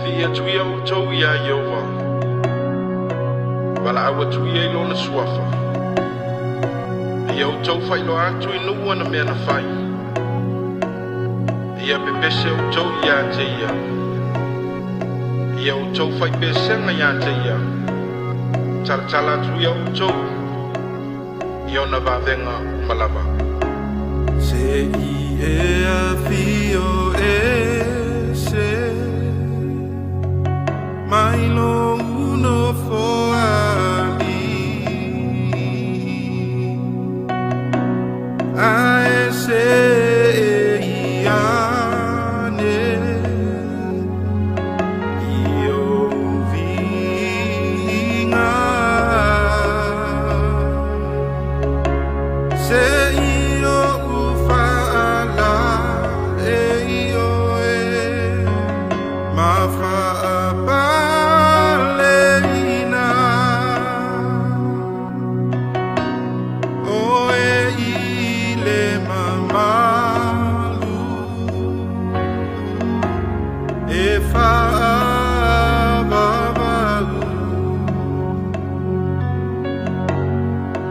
Viia atu ia outou iā Ieova, valaau atu ia i Lona suafa, a ia outou faailoa atu i nuu ana mea na fai. A ia pepese outou iā te ia, a ia outou faipesega iā te ia, talatala atu ia outou i ona vavega uma lava. Se i e afio ese mai lo uno foali a ese iane io vinga se io ufaala e io e mafaapaleina o e i le mamalu e faavavau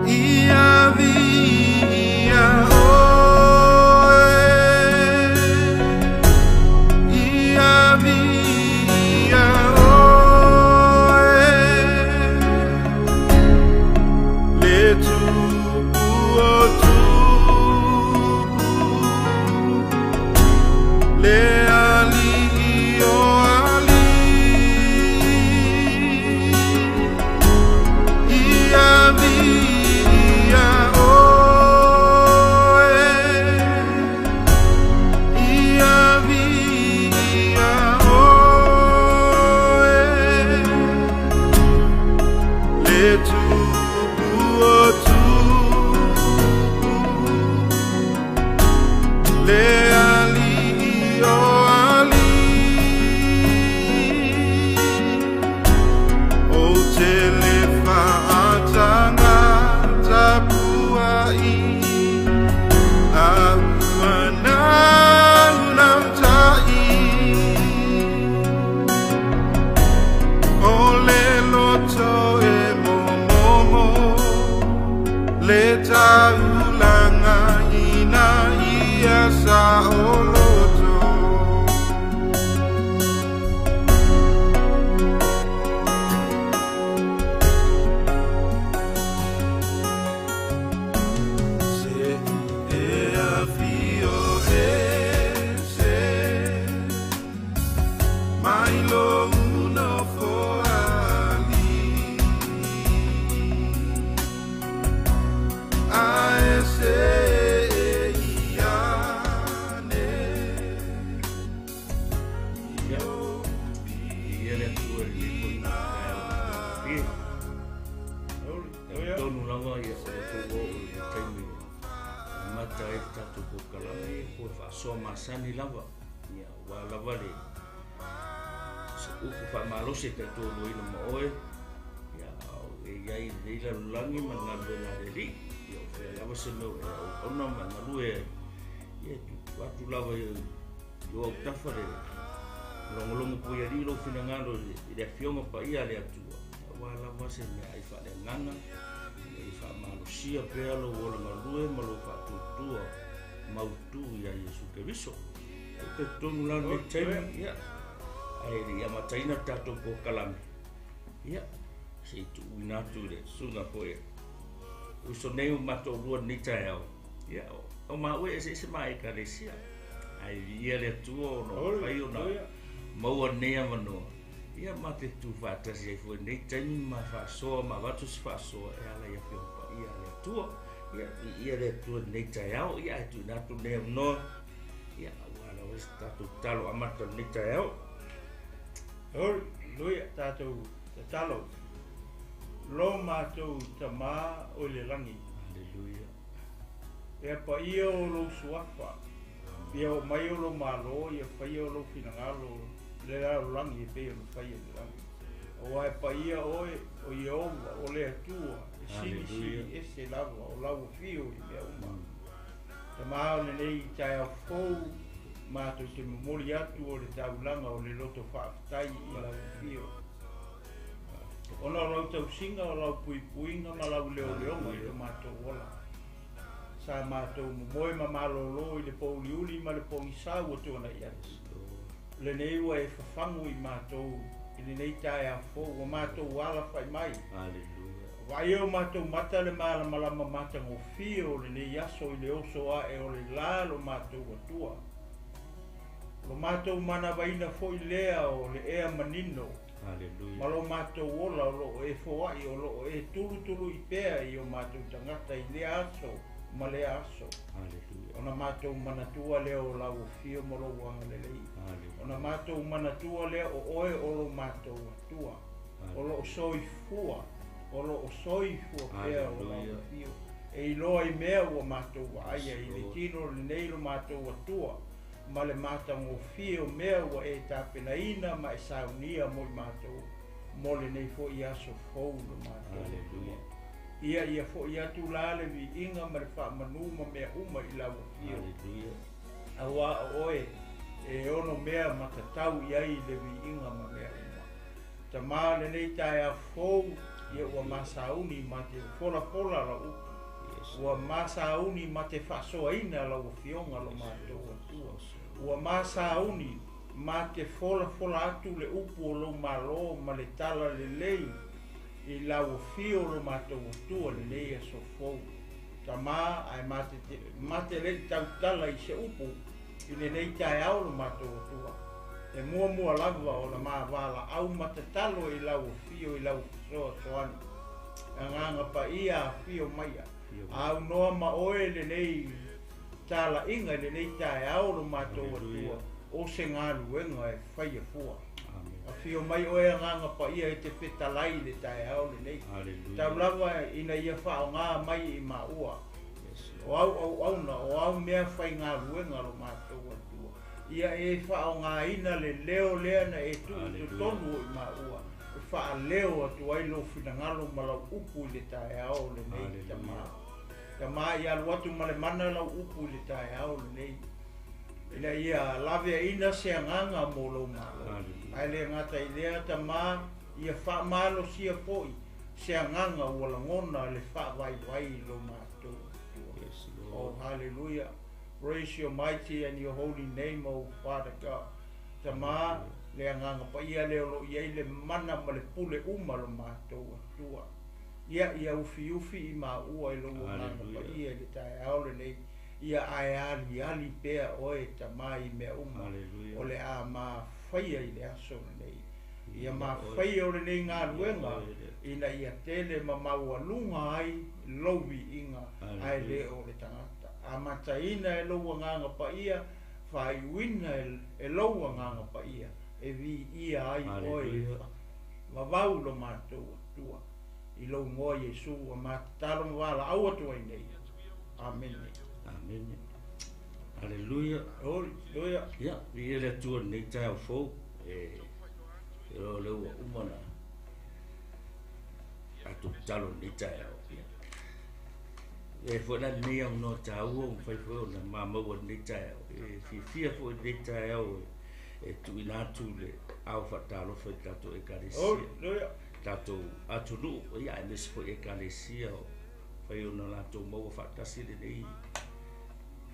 ia via oe ia via oe le tupu o tupu le alii o alii ia via oe ia via oe le tupu o tupu le alii o alii o te le faataga tapuai a ua naunautai o le loto e momomo le taulaga ina ia saoloto. Se i e afio ese mai lo uno foali a ese iane. Ia, ia le Atua i lenei foi taeao. Ia, tonu lava ia o le foi ua oo i le taimi e amata ai le tatou polokalame, ia po o faasoa masani lava. Ia, aua lava le se upu faamalosi e taitoaluaina ma oe. Ia, a o e i ai i lenei lalolagi ma le galuega a le Alii. Ia, o fea lava se mea o e auauna ma e galue ai. Ia, e tuutuu atu lava i o autafa le logologo puialii lou finagalo i le afioga paia a le Atua. Aua lava se meaai faaleagaga, ina ia faamalosia pea lou ola galue ma lou faatuatua mautu iā Iesu Keriso. Ou te talitonu la lenei taimi, ia, ae le i amataina le tatou polokalame, ia, se i tuuina atu i le susuga foi e uso nei o matou lua lenei taeao, ia, o maua e eseese ma Ekalesia, ae viia le Atua ona ua mafai ona maua lenei avanoa, ia ma te tuufaatasi ai foi i lenei taimi ma faasoa ma avatu se faasoa e ala i Afioga Paia a le Atua. Ia, viia le Atua i lenei taeao, ia, ae tuuina atu lenei avanoa, ia, aua lava se tatou tatalo amata o lenei taeao. Haleluia, tatou tatalo. Lo matou Tamā o i le lagi. Haleluia. Ia paia o lou suafa, ia oo mai o lou malo, ia faia o lou finagalo i le lalolagi e pei ona faia i le lagi. Aua e paia oe o Ieova, o le Atua, e silisili ese lava o lau afio i mea uma. Tamā o lenei taeao fou, Matou te momoli atu o le taulaga o le loto faafetai i lau afio. Ona o lau tausiga, o lau puipuiga ma lau leoleoga i lo matou ola. Sa matou momoe ma malolo i le pouliuli ma le pogisa ua tuanai atu. O lenei ua e fafagu i matou i lenei taeao fou ua matou alafai mai. Aleluia. Vaai o matou mata le malamalama matagofie o lenei aso i le oso ae o le la lo matou Atua. Lo matou manavaina foi lea o le ea manino. Aleluia. Ma lo matou ola o loo e foai o loo e tulutului pea i o matou tagata i lea aso ma lea aso. Aleluia. Ona matou manatua lea o lau afio ma lou agalelei. Aleluia. Ona matou manatua lea o oe o lo matou Atua. O loo soifua, o loo soifua pea o lau Aleluia. afio. E iloa i mea ua matou vaaia i le Lord. tino lenei lo matou Atua. Ma le matagofie o mea ua e tapenaina ma e saunia mo i matou. Mo lenei foi aso fou lo matou Aleluia. Atua. Ia ia foi atu la le viiga ma le faamanu ma mea uma i lau afio. Aleluia. Auā o oe e ono mea matatau i ai le viiga ma mea uma. Tamā lenei taeao fou, ia ua masauni ma te folafola lau upu. Yes. Ua masauni ma te faasoaina lau afioga lo matou Atua. Ua masauni ma te folafola atu le upu o lou malo ma le tala lelei i lau afio lo matou Atua lenei aso fou. Tamā ae mate lei tautala i se upu i lenei taeao lo matou Atua. E muamua lava ona mavalaau ma tatalo i lau afio i lau fesoasoani. Agaga paia afio maia. Aunoa ma oe lenei talaiga i lenei taeao lo matou Aleluia. Atua. O se galuega e faia fua. Amen. Afio mai oe agaga paia e te fetalai i le taeao lenei. Aleluia. Tau lava ina ia faaaogā mai i maua. Yes, O Lord. au auauna, o au mea faigaluega lo matou Atua. Ia e faaaogāina le leo lea na e tuu i Aleluia. totonu o i maua. E faaleo atu ai lou finagalo ma lau upu i le taeao lenei Aleluia. tamā. Tamā ia alu atu ma le mana lau upu i le taeao lenei. Ina ia laveaina se agaga mo lou malo. Aleluia. Ae le gata i lea tamā, ia faamalosia foi se agaga ua lagona le faavaivai i lo matou Atua. Yes, Oh, Lord. hallelujah. Praise your mighty and your holy name, O Father God. Tamā, le agaga paia lea o loo i ai le mana ma le pule uma lo matou Atua. Ia ia ufiufi i maua i lou agaga Hallelujah. paia i le taeao lenei. Ia ae aliali pea oe tamā i mea uma. Hallelujah. O le a mafaia i le aso lenei. Ia Ia mafaia o lenei galuega Ia oe le- ina ia tele ma maualuga ai lou viiga ae Hallelujah. le o le tagata. Amataina e lou agaga paia, faaiuina e lou agaga paia, e viia ai oe Hallelujah. vavau lo matou Atua. I lou igoa Iesu ua matatalo ma valaau atu ai nei. Amene. Amene. Aleluia. Hallelujah. Ia, viia le Atua lenei taeao fou. E o le ua uma na tatou tatalo lenei taeao. Ia. E foi la lenei aunoa taua ua mafai foi ona mamaua lenei taeao. E fiafia foi lenei taeao e tuuina atu le ao faatalofa i tatou ekalesia. Hallelujah. Tatou atunuu, ia aemaise foi ekalesia o fai ona latou maua faatasi lenei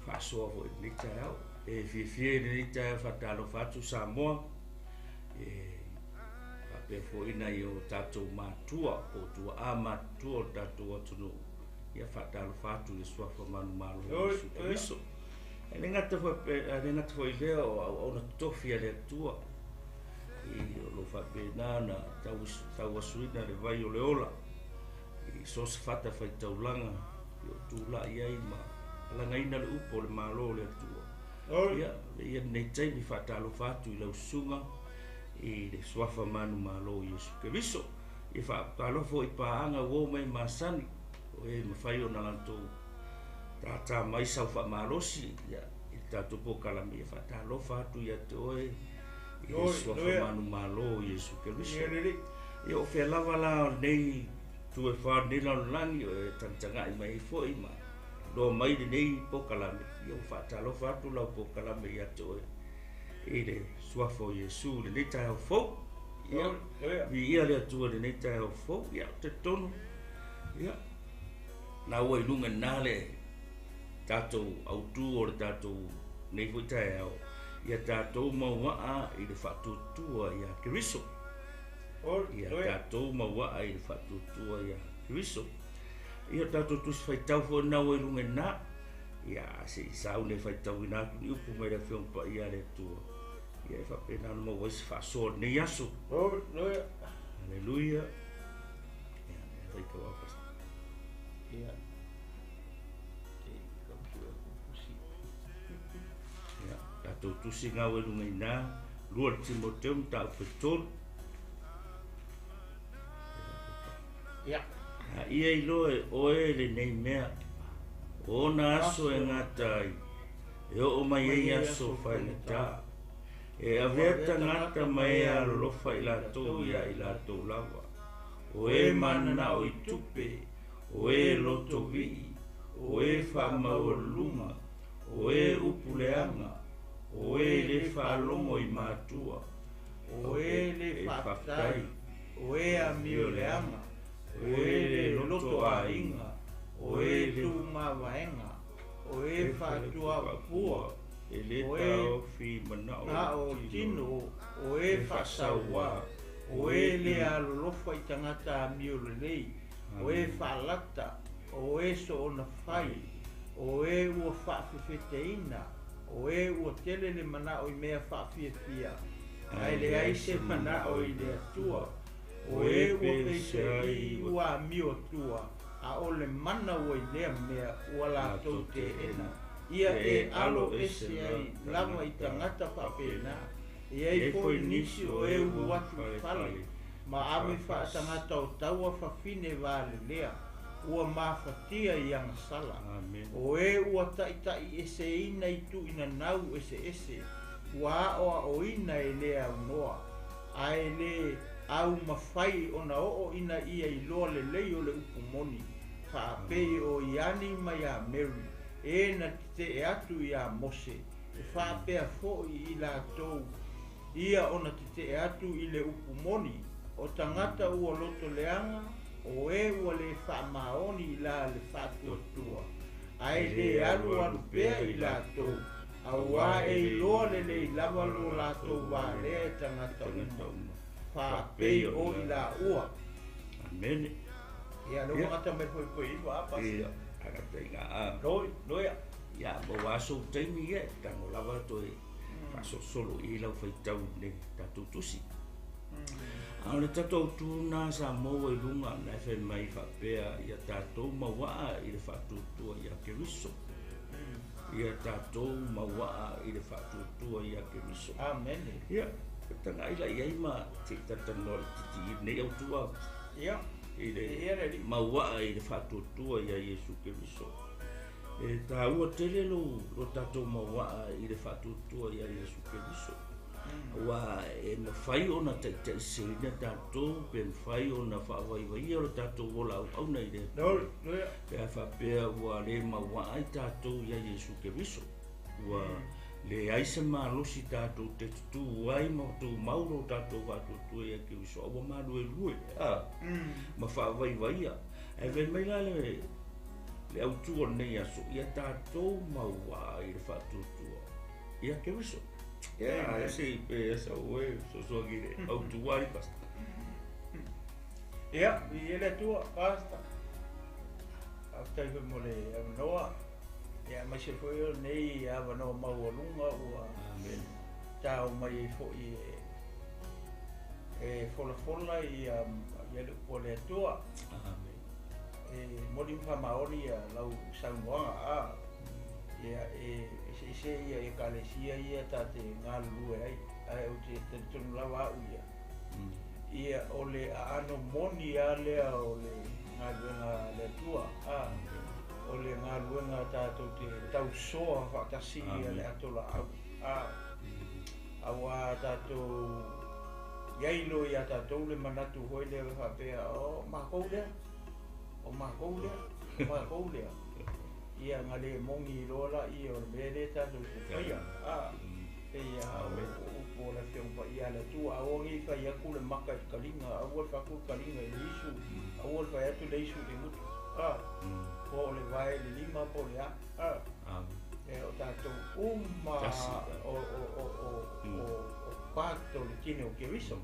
faasoa foi lenei taeao. E fiafia i lenei taeao faatalofa atu Samoa. E faapea foi nai o tatou matua po o tuaa matutua o le tatou atunuu. Ia faatalofa atu i le suafa manumalo o Oi, Iesu Keriso. E le gata foi e le gata foi lea o auauna totofi a le Atua. I o lo faapena na tauasuina le vai o le ola. I so se fata faitaulaga i o tulai ai ma alagaina le upu o le malo o le Atua. Oi. Ia, ia lenei taimi faatalofa atu i lau susuga i le suafa manumalo o Iesu Keriso. Ia faatalofa foi i paaga ua o mai masani o e mafai ona latou tātā mai sau faamalosi ia i le tatou polokalame. Ia faatalofa atu ia te oe i le Oi, suafa hallelujah. manumalo o Iesu Keriso. Ia lelei. Ia o fea lava la o lenei tu e wha nei lalolagi o e tagatagai mai ai foi ma Loa mai lenei polokalame, ia ua faatalofa atu lau polokalame ia te oe i le suafa o Iesu i lenei taeao fou. Ia, viia le Atua i lenei taeao fou. Ia, ou te talitonu, ia, na ua i luga i ina le tatou autu o le tatou nei foi taeao, ia tatou mauaa i le faatuatua ia Keriso. Ia tatou mauaa i le faatuatua ia Keriso. Ia o tatou tusi faitau foi lena ua i luga i ina. Ia, se i sauni e faitauina atu ni upu mai le Afioga Paia a le Atua. Ia e faapena ona maua ai se faasoa o lenei aso. Aleluia. Ia, e faitau lava, Pastor. Ia. Ia, tatou tusi na ua i luga i ina, 2 le Timoteo mataupu e 3. Ia. A ia iloa e oe lenei mea, o ona aso e gata ai, e oo mai ai aso faigata, e avea tagata ma e alolofa i latou ia i latou lava, o e mananao i tupe, o e lotovii, o e faamaualuluga, o e upu leaga, o e le faalogo i matua, O e le faafetai, o e amio leaga, o e le loto aiga, o e tumavaega, o e faatuaupua, e le o e taofi manao na o tino, o e faasauā, o e le alolofa i tagata amio lelei, o e faalata, o e soona fai, o e ua faafefeteina, o e ua tele le manao i mea faafiafia, ae leai se manao i le Atua, o e ua peiseai ua amio atua, a o le mana ua i lea mea ua latou teena. Ia e alo ese ai lava i tagata faapena, e i ai foi nisi o e ulu atu i fale, ma ave faatagata o taua fafine valelea, ua mafatia i agasala. Amen. O e ua taitaieseina i tuuinanau eseese, ua aoaoina e le aunoa, ae le aumafai ona oo ina ia iloa lelei o le upu moni, faapei o Iani ma ia Mary, e na tetee atu iā Mose, e faapea foi i latou ia ona tetee atu i le upu moni, o tagata ua loto leaga, o e ua le faamaoni i la le faatuatua, ae le alualu pea i latou, auā e iloa lelei lava lo latou valea e tagata uma, faapei o i laua. Amene. Ia, lea ua gata mai le foefoe iva, a, Pastor? Ia, agata i ngā a. Loi, loia. Ia, maua aso u taimi ia, e tago lava toe faasolosolo i ai lau faitau i le tatou tusi. A o le tatou autu lena sa maua i luga na e fai mai faapea ia tatou mauaa i le faatuatua ia Keriso. Ia tatou mauaa i le faatuatua ia Keriso. Amene. Ia, tagai la i ai ma se i talatalanoa laitiiti i lenei autu a. Ia. I le Ia le alii. mauaa i le faatuatua ia Iesu Keriso. E taua tele lo lo tatou mauaa i le faatuatua ia Iesu Keriso. Aua e mafai ona taitaiseseina tatou pe mafai ona faavaivaia lo tatou ola auauna i le Atua. Pe a faapea ua le mauaa ai tatou ia Iesu Keriso, ua leai se malosi tatou te tutū ai ma tumau lo tatou faatuatua ia Keriso, a ua maluelue ma faavaivaia. Ae fai mai la le le autu o lenei aso, ia tatou mauaa i le faatuatua ia Keriso. Ia, se pe sa ue sosoagi le autu ai, Pastor. Ia, i le Atua, Pastor. Faafetai foi mo le avanoa. Ia, aemaise foi o lenei avanoa maualuga ua Amen. tao mai ai foi e folafola ia le upu a le Atua. Amen. E moni ma faamaoni ia lau saunoaga a. Ia, e eseese ia ekalesia ia ta te galulue ai, ae ou te talitonu lava au ia. Ia, o le aano moni lava lea o le galuega a le Atua, a, o le galuega tatou te tausoa faatasi ia le ato laau, a, auā tatou i ai loa iā tatou le manatu foi lea faapea, o makou lea, o makou lea, o makou lea. Ia na le mogi loa laia o le mea lea tatou te faia. Pei lava o upu o le Afioga Paia a le Atua, aua ne i fai atu le maka i le kaliga, aua le fai atu le kaliga i le isu, aua le fai atu le isu i le gutu, po o le vae i le lima po o le a. E o tatou uma o part o le tino o Keriso.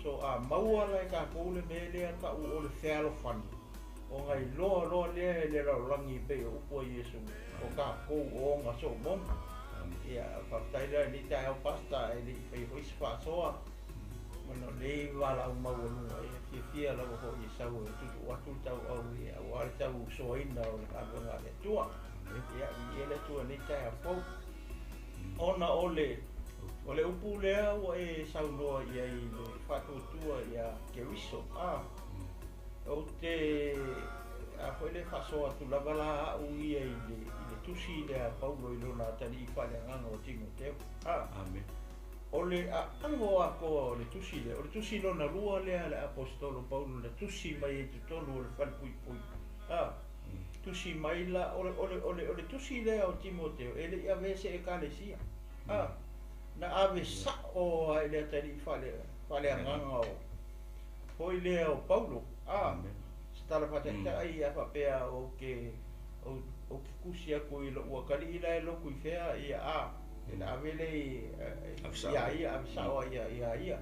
So a maua la e tatou le mea lea ta'u o le fealofani, ona iloa loa lea e le lalolagi pei o upu a Iesu, o tatou o ona soomonu. Ia, faafetai la i lenei taeao Pastor e le i faia foi se faasoa, ona o lenei valaau maualuga, ia fiafia lava foi e sau e tuutuu atu le tauau aua le tausoaina o le galuega a le Atua. Ia, viia le Atua i lenei taeao fou. Ona o le o le upu lea ua e saunoa i ai i le faatuatua ia Keriso, ou te a foi lea faasoa atu lava la au ia i le tusi lea a Paulo i lona atalii faaleagaga o Timoteo. Amen. O le aago atoa o le tusi lea, o le tusi lona lua lea a le aposetolo Paulo na tusi mai ai totonu o le falepuipui. Tusi mai la, o le tusi lea o Timoteo e le i avea se ekalesia. Na ave sa'o lava i le atalii faaleagaga o foi lea o Paulo. Se tala faataitai a faapea ou te tusi atu i lou atalii la e lotu i fea, ia e na ave lea ia ia, ave sa'o ia ia.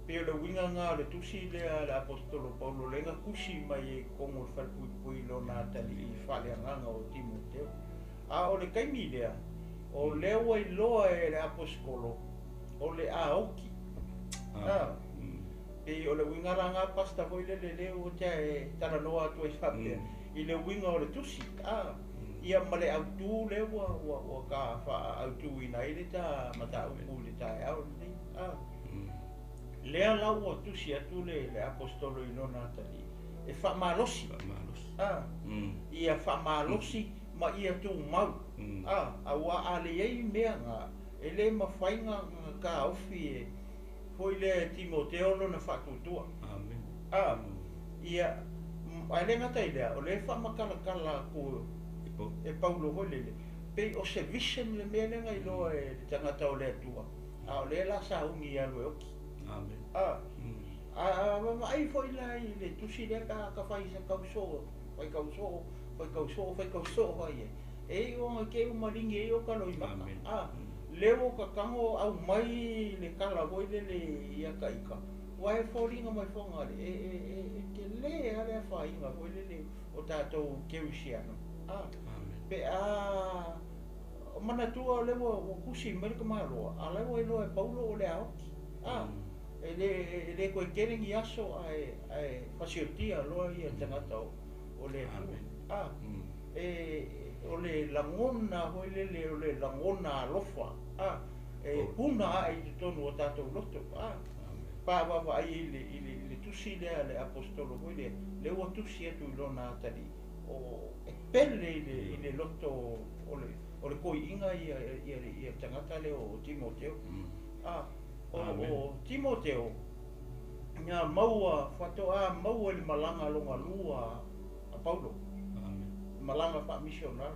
Pei o le uiga lena o le tusi lea a le aposetolo Paulo lea na tusi mai ai i totonu o le falepuipui i lona atalii faaleagaga o Timoteo. A o le taimi lea, o lea ua iloa e le aposetolo o le a oti. Pei o le uiga la lena Pastor foi lele lea ua tea e talanoa atu ai faapea i le uiga o le tusi. Ia ma le autū lea ua ta faaautuina ai le ta mataupu i le taeao lenei. Lea la ua tusi atu le aposetolo i lona atalii e faamalosi. Ia faamalosi ma ia tumau. Aua a leai mea na e le mafai na taofi e foi lea e Timoteo lona faatuatua. Ia, ae le gata i lea, o lea e faamatalatala atu e Paulo foi lele, pei o se vision le mea lea na iloa e le tagata o le Atua, a o lea la sauni e alu e oti. A vaavaai foi la i le tusi lea pe a ta fai se tau soo, fai tau soo, fai tau soo, fai tau soo ai e. E iu ona te i maligi ai o kaloimaka. Lea ua tatago au mai le tala foi lele ia taika, ua e foliga mai Fogaale, e tele lava le afaina foi lele o tatou kerisiano. Pe a manatua o lea ua tusi mai le tamaloa, a o la ua iloa e Paulo o le a oti. E le toe tele ni aso ae fasiotia loa ia tagata o le Atua. O le lagona foi lele, o le lagona alofa, e puna ae i totonu o tatou loto. Pa vaavaai i le tusi lea le aposetolo foi lea, lea ua tusi atu i lona atalii, o e pele i le loto o le koiiga ia tagata lea o Timoteo. O Timoteo na maua faatoa maua i le malaga lona lua a Paulo, malaga faamisionari.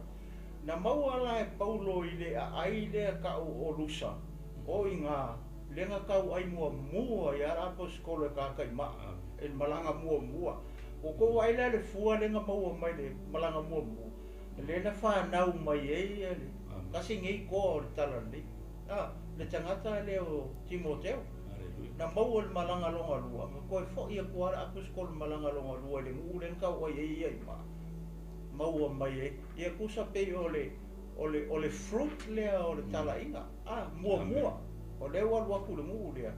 Na maua la e Paulo i le aai lea ta'u o Lusa, o iga lea na tau ai muamua ia le aposetolo e kakaimaa i le malaga muamua. O tou vaai la le fua lea na maua mai le malaga muamua, lea na fanau mai ai le tasi nei toa o le tala lelei, le tagata lea o Timoteo. Na maua le malaga lona lua, na toe fo'i atu lava le aposetolo malaga lona lua i le nuu lea na tau ai ai ia i maa, maua mai ai ia tusa pei o le fruit lea o le talaiga muamua. O lea ua alu atu le nuu lea,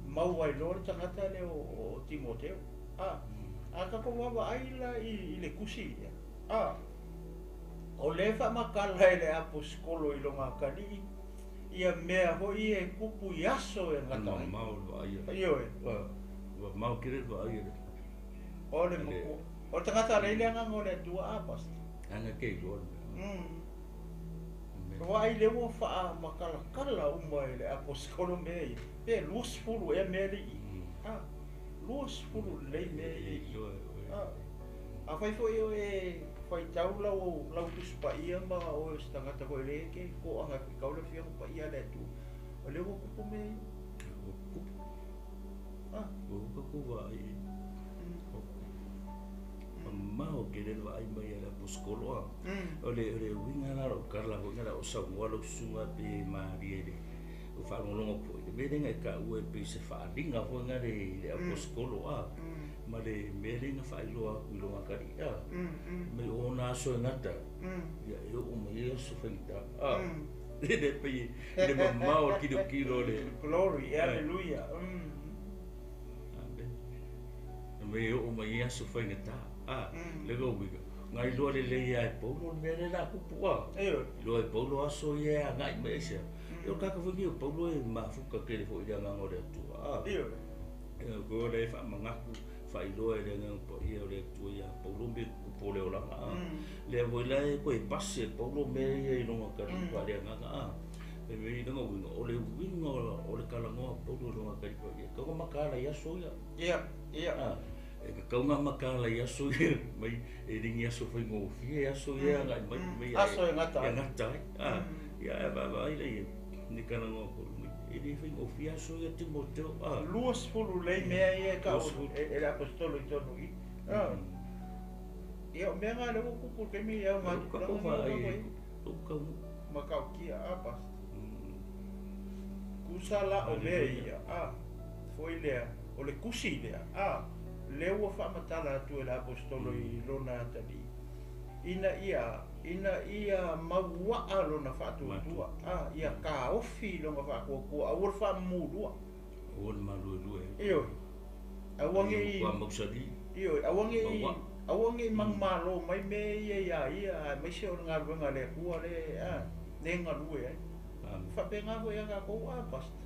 maua ai loa le tagata lea o Timoteo. A tatou vaavaai la i le tusi lea, o lea faamatala e le aposetolo i lona atalii ia mea foi e tupu i aso e gata ai. Ioe. Ua mau tele le vaai le. O le matua. O le tagata lea i le agaga o le Atua Pastor. Ana ke iloa le mea. Vaai lea ua faamatalatala uma e le aposetolo mea ia. Pe 20 ea mea le i. 20 lelei mea ia i. Afai foi o e Faitau lau lau Tusi Paia ma oe o se tagata foi lea e te toaga e faitau le Afioga Paia a le Atua. O lea ua tupu mea ia. Ua tupu. Ah. Ua uka ku vaai i. Mamao tele le vaai mai a le aposetolo a. O le o le uiga la o lau tala foi na o saunoa lau susuga pe malie i le o faalogologo atu foi i le mea lea na e taua e pei se faaaliga foi na le le aposetolo a ma le mea lea na faailoa atu i lona atalii a mai o ona aso e gata ia e oo mai ai aso faigata a le pei le mamao o le tilotilo le Glory, hallelujah. Amen. Mai e oo mai ai aso faigata a le ga uiga na iloa lelei lava e Paulo le mea lea o le a tupu a. Iloa e Paulo aso ia e agai mai ai sea. Ia o le tagata foi lenei o Paulo e mafuta tele foi i le agaga o le Atua a. Ia o lea e faamanatu faailoa e le Agaga Paia o le Atua ia Paulo mea tutupu o le olaga a. Lea foi la e toe pasi e Paulo mea ia i lona atalii faaleagaga a. E mea i lona uiga, o le uiga o le talanoa a Paulo i lona atalii paia, e tatau ona mataala i aso ia. Ia. E tatau ona mataala i aso ia mai e le ni aso faigofie aso ia e agai mai mai aso e gata ai. E gata ai. Ia ae vaavaai la i ai le talanoa a Paulo mai, e le faigofie aso ia Timoteo. 20 lelei mea ia e tau e le aposetolo i totonu i i. Ia o mea na lea ua tupu i le taimi lenei au ga tulaga nei ua i ai. Matautia a pastor. Tusa la o mea ia a foi lea o le tusi lea a lea ua faamatala atu e le aposetolo i lona atalii ina ia ina ia mauaa lona faatuatua a ia taofi lona faatuatua aua le faamamulua. Aua le maluelue. Ioe. Aua ne i Ioe, aua ne i aua ne i manumalo mai mea ia iā ia, aemaise o le galuega a le Atua lea a lea e galue ai. Faapena foi ia tatou a pastor.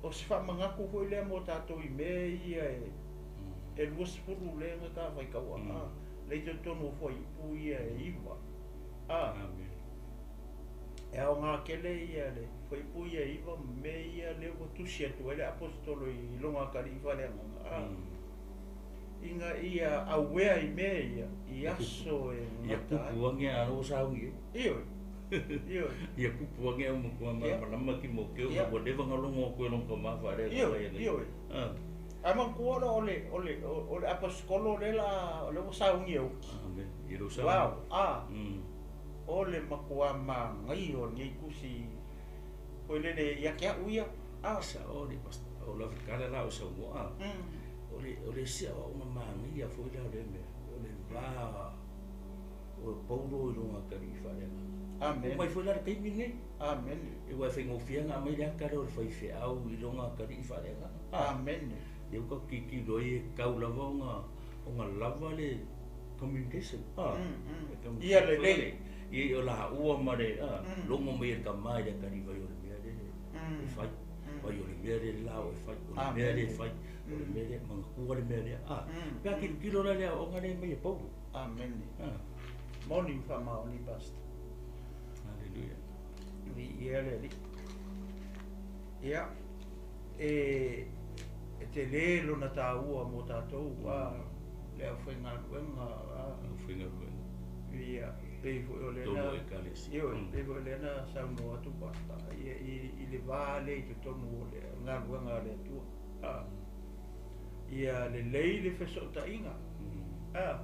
O se faamanatu foi lea mo tatou i mea ia e e 20 lea na ta faitaua a lea i totonu o fuaiupu ia e 9 a. E aoga tele ia le fuaiupu ia e 9 ma mea ia lea ua tusi atu ai le aposetolo i lona atalii faaleagaga a. Ina ia auea i mea ia i aso e Ia gata ai. kupu ane a ua sauni ai. Ioe, ioe. Ia kupu ane au matua malamalama Timoteo ua leva ona logo atu e lona tama faaleagaga Ioe, ia nei. ioe. Ae manatua la o le o le o le aposetolo lea la lea ua sauni e uki. Amen. Ia lou sauni. Wow, a. O le matua manaia o lenei tusi foi lele ia te a'u ia. A. Sao le pastor. O lau tala la o saunoa. O le o le isi aoaoga manaia foi la o lea mea, o le va o Paulo i lona atalii faaleagaga. Amen. Oo mai foi la le taimi lenei. Amen. Aua e faigofie ona aumai le ata lea o le faifeau i lona atalii faaleagaga. Amen. Lea ua tatou tilotilo ai e tatau lava ona ona lava le communication. Ia lelei. Ia o laua ma le logo mai e le tama i le atalii fai o le mea lea e fai. Fai o le mea lea la o e fai, o le mea lea e fai, o le mea lea, manatua le mea lea. Pe a tilotilo la i le aoaoga lea e aumai e Paulo. Amen. Moni ma faamaoni, Pastor. Hallelujah. Viia le Alii. Ia, e, e tele lona taua mo tatou, a, le aufaigaluega, a. Aufaigaluega. Ia, pei foi o lea na. Tonu o Ekalesia. Ioe, pei foi o lea na saunoa atu Pastor, ia, i, i le va lea i totonu o le galuega a le Atua. A, ia lelei le fesootaiga. A,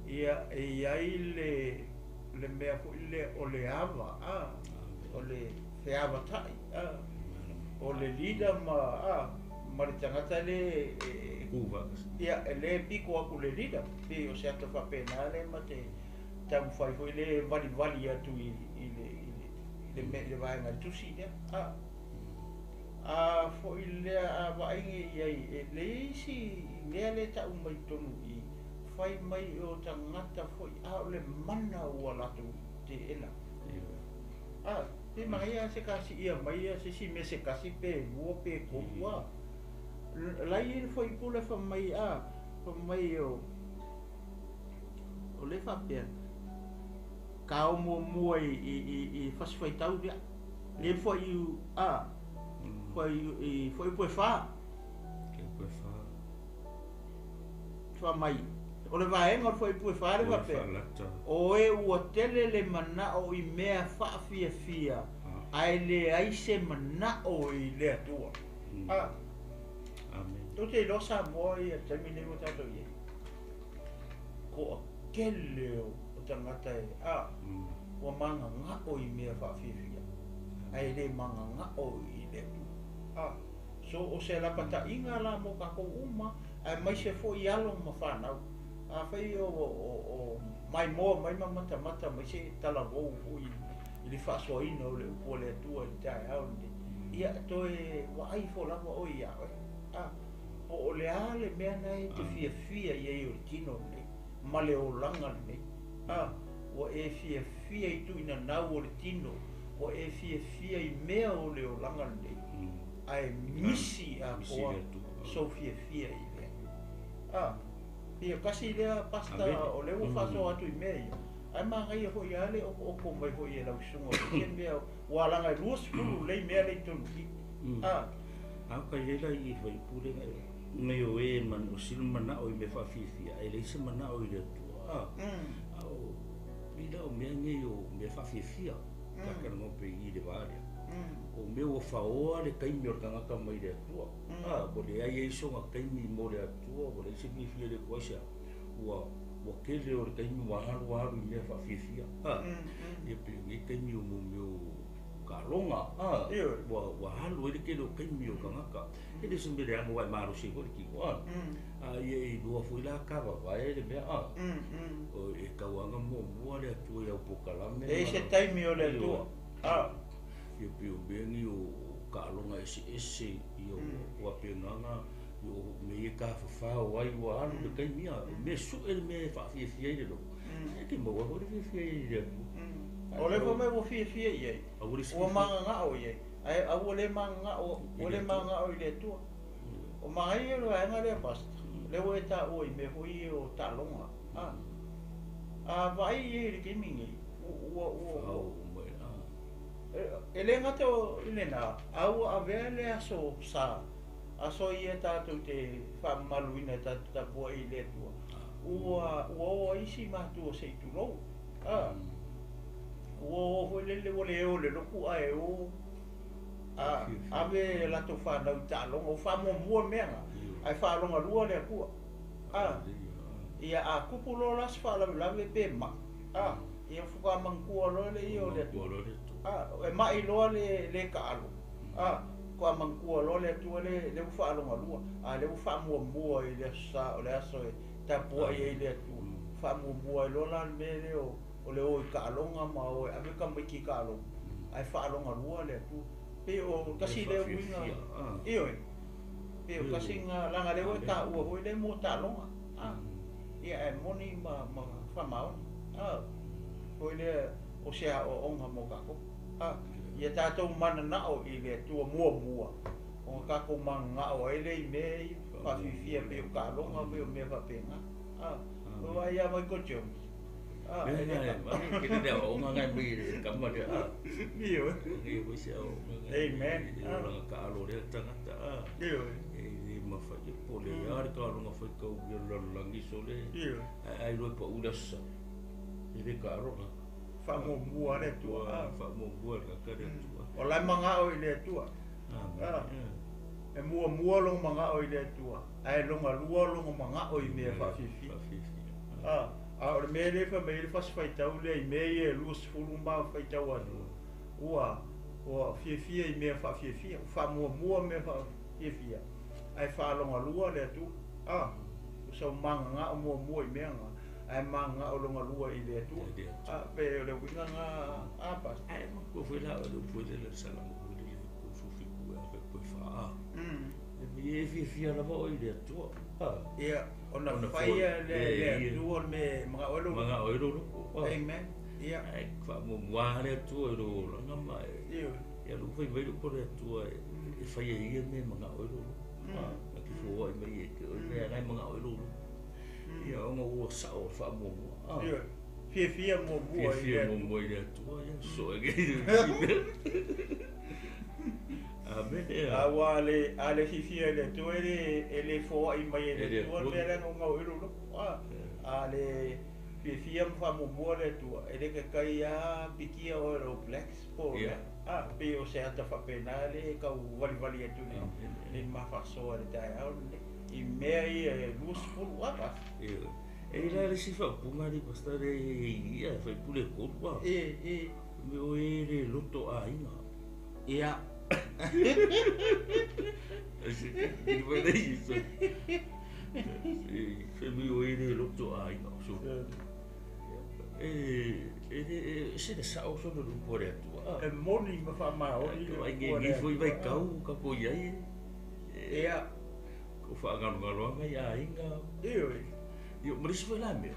ia, e i ai le, le mea foi lea o le ava, a, o le feavatai, a, o le leader ma, a, ma le tagata lea e, ia, e le piko atu le leader, pei o se ata faapena lea ma te taumafai foi lea e valivali atu i, i le, i le, i le mea, i le vaega tusi lea, a. A foi lea a vaai i ai, e leai isi mea lea e tau mai totonu i i, fai mai o tagata foi a o le mana ua latou teena. A, pe manaia se kasiia mai se isi mea se tasi pe lua pe tolu a. La e i ai le fuaiupu lea fai mai a, fai mai o, o lea e faapea, ka o muamua i, i, i, i fasifaitau lea, lea e fuaiu a, fuaiu, i fuaiupu e fa. Fuaiupu e fa. Fai mai, O le vaega o le fuaiupu e 4 le faapea, O e ua tele le manao i mea faafiafia, ae leai se manao i le Atua. A. Tou te iloa Samoa ia i le taimi lenei ua tatou i ai, toatele o tagata e, a, ua magagao i mea faafiafia, ae le magagao i le Atua. A. So o se lapataiga la mo tatou uma, aemaise foi alo ma fanau. Afai o maimoa mai ma matamata mai se talavou foi i le faasoaina o le upu a le Atua i le taeao lenei, ia toe vaai ifo lava oe ia oe, a, po o le a le mea na e te fiafia i ai o le tino lenei ma le olaga lenei. A, ua e fiafia i tuuinanau o le tino, ua e fiafia i mea o le olaga lenei, ae misi atoa sou fiafia i le Atua. A, ia tasi lea pasta o lea ua faasoa atu i mea ia, ae manaia foi lava le okooko mai foi e lau susuga i se mea ua alaga e 20 lelei mea lea i totonu i i. A. A o ka i ai la i fuaiupu lea nai o e o sili manao i mea faafiafia ae leai se manao i le Atua. A, a o pei la o mea nei o mea faafiafia ta talanoa pei i le va lea. O mea ua faoa le taimi o le tagata mai le Atua. A, ua leai ai soga taimi mo le Atua, ua leai se fiafia i le Atua aisea? Ua ua tele o le taimi ua alu alu i mea faafiafia. A, ia pei o nei taimi o mo mea o taaloga. A, ua ua alu ai le tele o taimi o tagata. E le o se mea leaga aua e malosi ai foi le tino. A, a ia e iloa foi la tavavae le mea. A, o e tauaga muamua le Atua i au polokalame. E i ai se taimi o le Atua. A. Ia pei o mea nei o taaloga eseese, ia ua faapena ia o mea ia e tafafao ai ua alu le taimi. A, o mea sue le mea e faafiafia ai le loto, e te maua foi le fiafia i le Atua. O lea foi mai ua fiafia i ai, ua magagao i ai, ae a ua le magagao, ua le magagao i le Atua. O manaia le vaega lea Pastor, lea ua e taua i mea foi ia o taaloga. A, a vaai i ai i le taimi nei, ua, ua, e le gata i lena, a ua avea le aso sa, aso ia tatou te faamamaluina e tatou tapuai i le Atua, ua ua o ai isi matua se i tulou. A, ua o foi lele ua le o i le lotu ae o a ave latou fanau i taaloga, ua faamuamua mea na, ae faalogalua le Atua. A, ia a tupu loa la se faalavelave pe mai, a, ia faatoa manatua loa le ia o le Atua. A, e mai loa le le taalo, a, faatoa manatua loa le Atua le le ua faalogalua, a lea ua faamuamua i le aso sa o le aso e tapuai ai le Atua. Faamuamua ai loa la le mea lea o le o i taaloga ma o e ave tamaiti i taaloga, ae faalogalua le Atua. Pei o tasi lea uiga, ioe, pei o tasi lena, leaga lea ua e taua foi lea mo taaloga, a, ia ae moni ma ma faamaoni, a, foi lea o se aoaoga mo tatou, a, ia tatou mananao i le Atua muamua, ona tatou mananao ai lea i mea ia faafiafia pei o taaloga pei o mea faapena, a, ua vaai ia Michael Jones, a, e le Amen. Ioe. Faamuamua le Atua. O la e magao i le Atua. E muamua lona magao i le Atua, ae lona lua lona magao i mea faafiafia. A, a o le mea lea e fai mai ai le fasi faitau lea i mea ia e 20 ma faitau atu, ua ua fiafia i mea faafiafia, ua faamuamua mea faafiafia, ae faalogalua le Atua. A, ua sau magagao muamua i mea na, ae magagao lona lua i le Atua. A, pe o le uiga na a Pastor. Ae matua foi la o le upu foi lele Salamo foi lele 37 e ave pe fa. E fiafia lava oe i le Atua. Ia, ona faia le le Atua le mea e magao ai lou. Magao ai lou loto. Amen. Ia. Ae faamuamua le Atua i lou olaga ma e. Ioe. Ia lu fai mai le upu a le Atua e fai e ia mea e magao ai lou loto. Na te foai mai e te oe mea la e magao ai lou loto. Ia ona ua sao o le faamuamua. Ioe. Fiafia muamua i le Fiafia Atua. Muamua i le Atua, ia so e. Amene. Aua le a le fiafia i le Atua e le foai mai e le Atua le mea lea e gaugau ai lou loto. A le fiafia ma faamuamua le Atua, e le taitai lava pikia oe e le Blacks po o le a. Pei o se ata faapena lea e tau valivali atu i le ma faasoa i le taeao lenei i mea ia e 20 a. E i la le isi faaupuga alii pastor e ia e faipule e tolu a. E. Me o e le loto aiga. Ia. Fai o e le loto aiga. So e e se le sao so le lupo le atua. E moni ma faamaoni le ai nge foi vai kau ka ko iai. Ia. Ko whaangalongaloanga i aiga. Ioe. Ia, ma le isi foi la mea.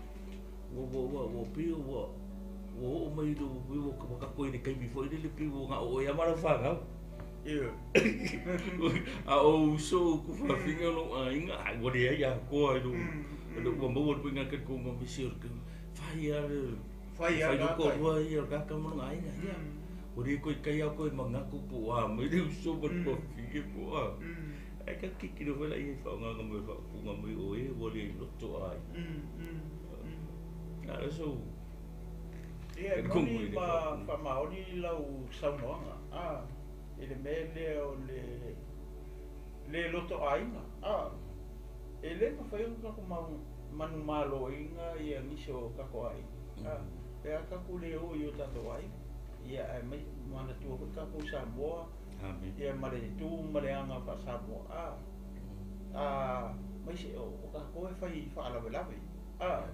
Ua ua ua ua pei ua ua oo mai le ua ua kako i le taimi foi lele pei ua gao oe lava ma lau fanau. Ioe. A o uso o ku faafiga o lou aiga, ai ua leai atoa i lou ua maua le puiga ke ko ma misi o le fai a le Fai a fai le ko rua ia ka ka mo aiga ia. Ua le koe kai au koe mangaku po a mai le uso ma le faafiga po a. Ai ka kikilo foi la ia whaongaga mai whaopunga mai o e ua le loto ai. A so Ia, e moni ma faamaoni lau saunoaga, a, i le mea lea o le le loto aiga, a, e le mafai ona tatou manumaloina ia nisi o tatou aiga, a, pe a tatou le o i o tatou aiga, ia ae mai manatua foi tatou Samoa, ia ma le tu ma le aga faa-Samoa, a, a, mai se o tatou e fai faalavelave, a,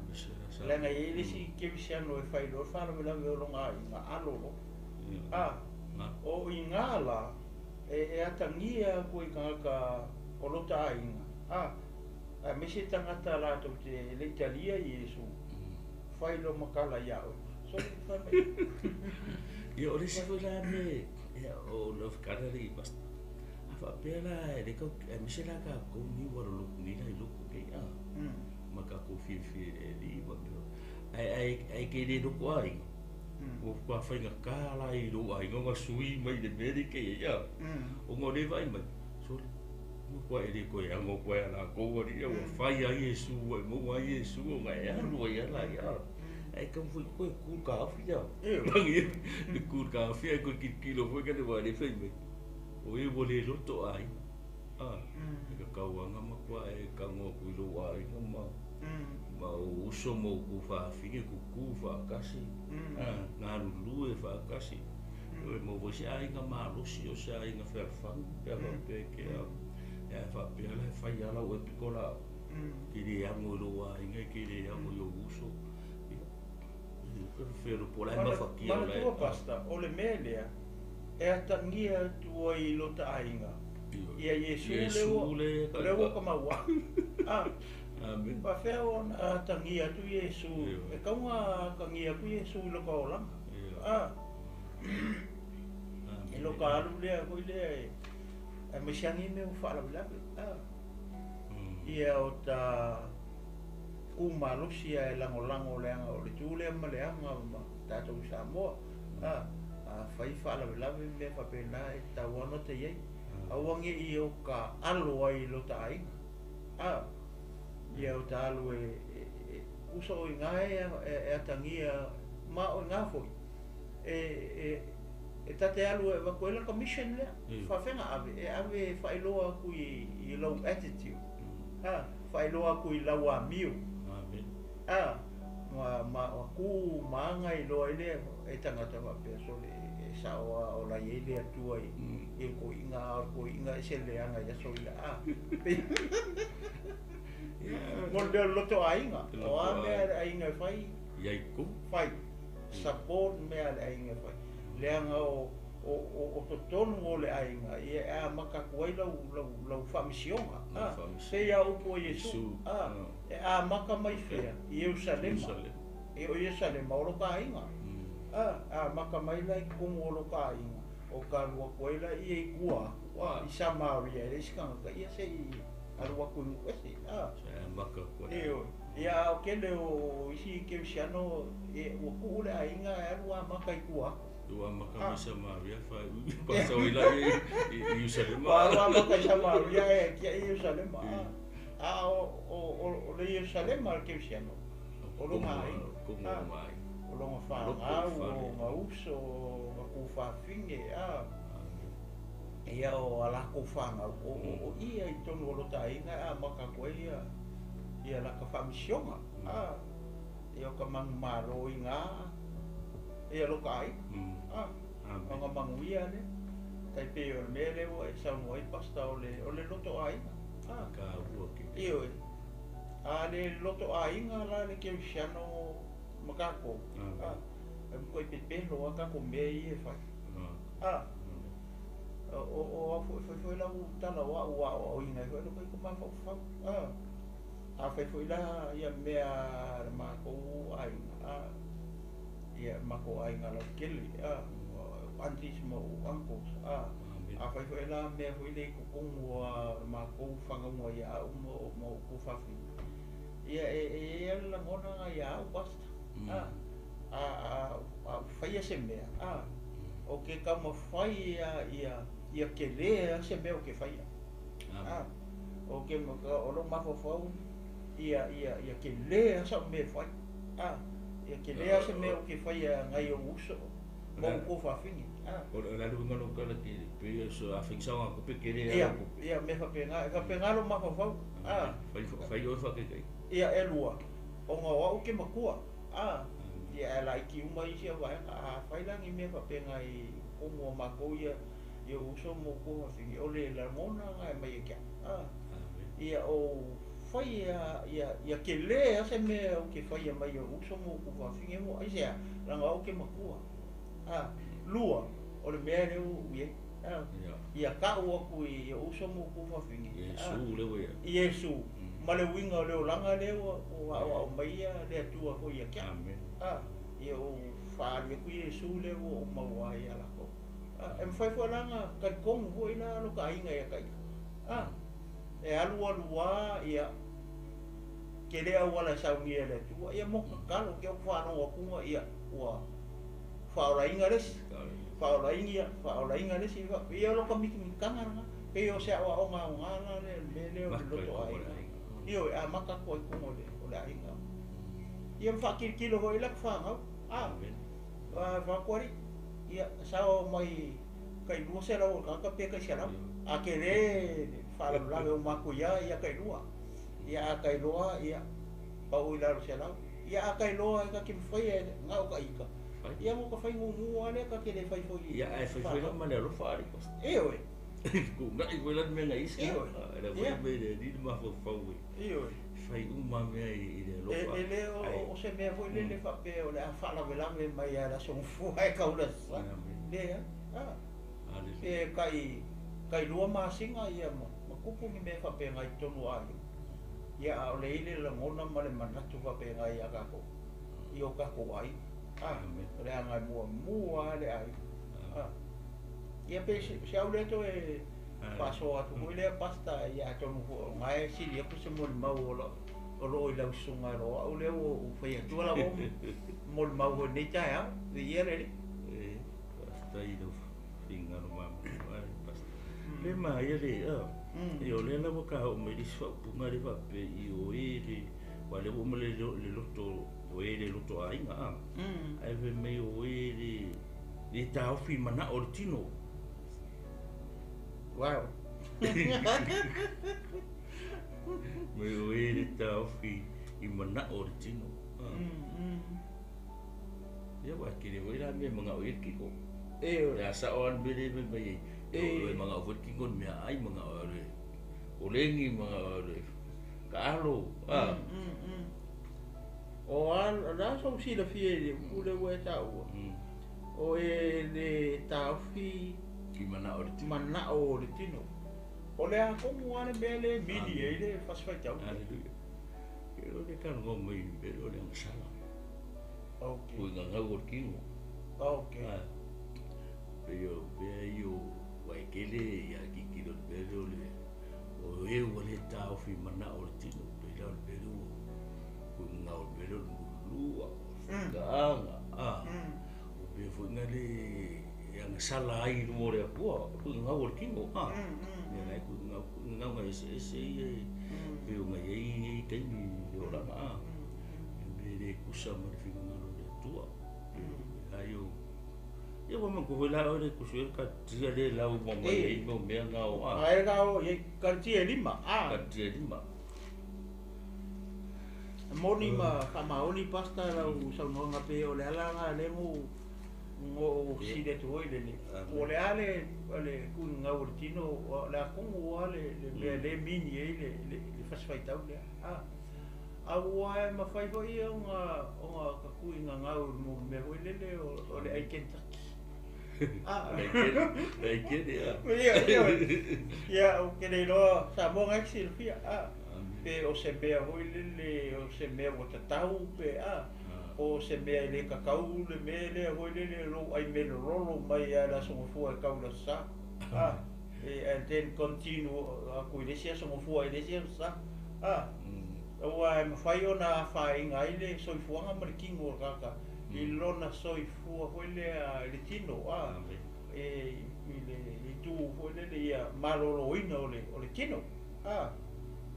leaga e i ai le isi kerisiano e fai loa le faalavelave o lona aiga, alo loa, a, o i ina la e atagia atu ai i tagata o lota aiga, a, aemaise tagata latou te le i talia Iesu, fai loa ma tala ia oe, sole fai mai. Ia, o le isi foi la mea, ia, o le kala le i basta. A faapea la, e le kau, aemaise la tatou ni ua lolotu nei la i loko nei, a. Ma tatou fiafia i le alii ma mea. Ae, ae, ae ke le loko aiga. Ua faatoa faigata la i lou aiga ona sui mai le mea lea e te i ai, a. Ona o lea e vaai mai, sole, ua matua e le toe ago atu ai ia latou alii, ia ua fai lava Iesu, ua e maua lava Iesu ona e alu ai lava la ia, a. Ae taumafai toe tu le taofi ia. Le tu le taofi ae toe tilotilo foi ka le wā le fai mai. O e ua le loto aiga. A, e ka kauanga matua e kago atu i lou aiga ma ma o uso ma o ku faafine kuku faatasi. A, galulue faatasi. E maua foi se aiga malosi o se aiga fealofani pe a faapea e ke a. E a faapea la e fai lava lau pito la ke le ago i lou aiga e ke le ago i ou uso. Ia, felo po la e mafakia o la e. Manatua Pastor, o le mea lea e atagia atu ai i lota aiga ia Iesu lea ua ka maua. A, Amen. faafefea ona atagia atu Iesu, e tatau ona atagia atu Iesu i lota olaga. A, i lota alu lea foi lea e aemaise lava nei mea ua faalavelave. A, ia o ta tu malosi ae lagolago leaga o le tu lea ma le aga ma tatou i Samoa. A, afai faalavelave mea faapena e tatau lava ona ta i ai. Aua ne i o ta alo ai i lota aiga. A, ia o ta alu e uso o i ina e atagia ma o ina foi e ta te alu e avatu ai lata mission lea. Faafefea ave, e ave e faailoa atu i lau attitude. A, faailoa atu i lau amio. A, ma ma ku ma aga iloa ai lea e tagata faapea sole e sao lava o la e i ai le Atua i le toeaina, a o le toeaina e ese le leaga i aso ia. A, mo le mea o le loto aiga, o a mea a le aiga e fai, Iai ku. Fai, support mea a le aiga e fai. Leaga o o totonu o le aiga, ia e amata atu ai lau lau lau faamisioga. A, pei lava upu a Iesu, a, e amata mai fea? I Ierusalema. E o Ierusalema o lota aiga. A, amata mai la i totonu o lota aiga, o ka alu atu ai laia i tua atu, a, i Samaria e leai se tagata, ia se i alu atu i nuu ese. A, Se amata atu ai. Ioe. Ia a o tele o isi kerisiano, ua tuu le aiga e alu amata i tua atu. Ua maka mai Samaria fa pa sa ila i Ierusalema. Ua maka i Samaria e kia i Ierusalema. A o le Ierusalema le kerisiano. O lona aiga. O lona fanau, o ona uso, o ona tuafafine, ia o a lakou fanau, o ia i totonu o lota aiga e amata atu ai ia lata faamisiona. Ia o ka manumalo i gā ia lota aiga. Ona manuia lea. Tai pei o le mea lea ua e saunoa ai Pastor o le loto aiga. Ioe. A le loto aiga la le kerisiano ma tatou. E matuai pepelo lava tatou mea ia e fai. O au foi, fai foi lau tala o au aoaoina ai foi lou ita mafaufau. Afai foi la ia mea a le matou aiga, ia matou aiga lautele, aunties ma uncles, afai foi la mea foi lea i totonu o le matou fanauga ia au ma ou tuafafine, ia e i ai lava le lagona lena ia au Pastor. A ou faia se mea, ou te taumafai ia tele se mea ou te faia. O lou mafaufau ia tele sau mea e fai. Ia tele se mea ou te faia nai ou uso ma ou tuafafine. O le a le uiga o lau tala ke pei o a fai saoga tupe tele a. Ia, mea faapena, e faapena lou mafaufau. Fai oe faataitai. Ia, e lua, ona o au ke matua. Ia, e laiti uma isi au vaega. A fai la ni mea faapena i totonu o matou ia ou uso ma ou tuafafine, o le lagona lena e aumai ia te au. Ia ou fai ia tele lava se mea ou te faia mai ou uso ma ou tuafafine, aisea, leaga o au ke matua. Lua, o le mea lea ua ou i ai. Ia tau atu i ou uso ma ou tuafafine. Iesu lea ua i ai. Iesu, ma le uiga o le olaga lea ua aoao mai le Atua foi ia te au. Ia ou faaali atu Iesu lea ua ou maua ai ia latou. E mafai foi la ona talitonu foi la lota aiga ia te ita. E alu alu lava ia tele auala e saunia e le Atua. Ia mo tatalo ke ou faalogo atu ia ua faaolaina le isi, faaolaina, faaolaina le isi. Ia o lota mitamitaga lena. Pei o se aoaoga aoga la le mea lea o le loto aiga. Ioe, amata atu ai i totonu o le aiga. Ia ma faatilotilo foi la fanau. Faatua alii. Ia sao mai tai 200 o le tagata pe tai 100. A tele le faalavelave o matuia ia tai lua. Ia a tai loa ia pau i lalo 100. Ia a tai loa e ta te mafai e na o ka ita. Ia mo ka fai mumu lea ta te le fai foi. Ia ae fai foi la ma le alofa alii. Ioe. Ku ngai foi la mea na isi. Le foi me le ni mafaufau. Ioe. Fai uma mea i le alofa. E le o se mea foi lele faapea o le a faalavelave mai a le aso gafua e kaulasa. Lea. E kai lua masina ia ma kupu ni mea faapena i totonu o aiga. Ia a o le i le lagona ma le manatu faapena ia tatou. I o tatou aiga. O le aga e muamua le aiga. Ia pe se au lea toe faasoa atu foi lea Pastor ia atonu foi o lena e sili atu se molimau o loo i lau susuga e lo au lea ua ou fai atua lau molimau foi lenei taeao. Viia le Alii. Faafetai i lau finagalo malamalama Pastor. Le maia le ia o lea lava ka oo mai le isi faaupuga lea faapea i o e le aua lea ua uma le loto o e le loto aiga ae fai mai o e le taofi manao o le tino. Wow. Mai o e le taofi i manao o le tino. Ia ua kele foi la mea mangao i le kiko. E a sao le mea le mai ai. O e mangao foi le kiko ni mea ai mangao le o lengi mangao le kaalo. O a la so silafia i le upu lea ua e taua. O e le taofi i manao o le tino. Manao o le tino. O le a komu a le mea le mili ai le fasifaitau. Hallelujah. Ke o le kalogo mai mea o le agasala. Okay. Ui ngangau o le kino. Okay. Pei o mea i o waikele ia kikilo le mea lea o le o e ua le taofi manao o le tino. Pei la o le mea lea ua ui ngangau o le mea lea o le mulua, o le fukaaga. Mea foi na le e agasala ai i luma o le Atua, o tuuigagau o le tino, a. Mea la e tuuigagau, tuuigagau na eseese ia e pei ona i ai lenei taimi i le olaga, a. E mea e le tusa ma le finagalo o le Atua. Ai o Ia ua manatua foi la oe le tusi ai le karatia lea e lau uma mai ai mau mea na o a. Ae na o i ai karatia e lima, a. Karatia e lima. E moni ma faamaoni Pastor lau saunoaga pei o le ala lena lea na ou na ou fesili atu foi lele, po o le a le le tuuigagau o le tino, o le a tonu lava le le mea lea e mini ai le le fasi faitau lea, a. Aua e mafai foi ona ona ta tuuigagau i le mea foi lele o le ai Kentucky. A. Le ai kene, a. Ia, ia, ia, ou te le iloa Samoa na e te silafia, a. Pe o se mea foi lele, o se mea ua tatau pe a, po o se mea e le tatau le mea lea foi lele lou ai melololo mai lava i le Aso Gafua e tau i le Aso Sa. A, and then continue atu i le isi Aso Gafua i le isi Aso Sa. A, aua e mafai ona afaina ai le soifuaga ma le tino o le tagata i lona soifua foi lea i le tino, a, e i le itu foi lele ia maloloina o le tino. A,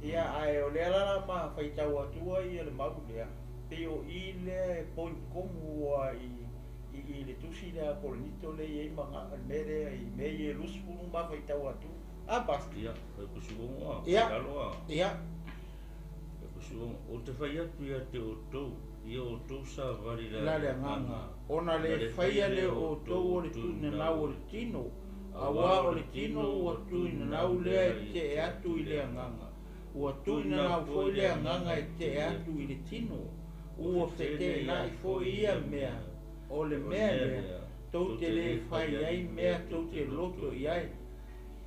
ia, ae o lea la la ma faitau atua ia le mau lea, pei o i lea e point tonu lava i le tusi lea a Korinito lea e i ai maga, le mea lea i mea ia e 20 ma faitau atu. A, Pastor? Ia, fai pusuogo a, Ia. lalo a. Ia. Fai pusuogo. Ou te fai atu ia te outou, ia outou savali la le agaga, ona le faia lea o outou o le tuuinanau o le tino, auā o le tino ua tuuinanau lea e tetee atu i le agaga, ua tuuinanau foi le agaga e tetee atu i le tino, ua feteenai foi ia mea, o le mea lea, tou te lē fai ai mea tou te loto i ai.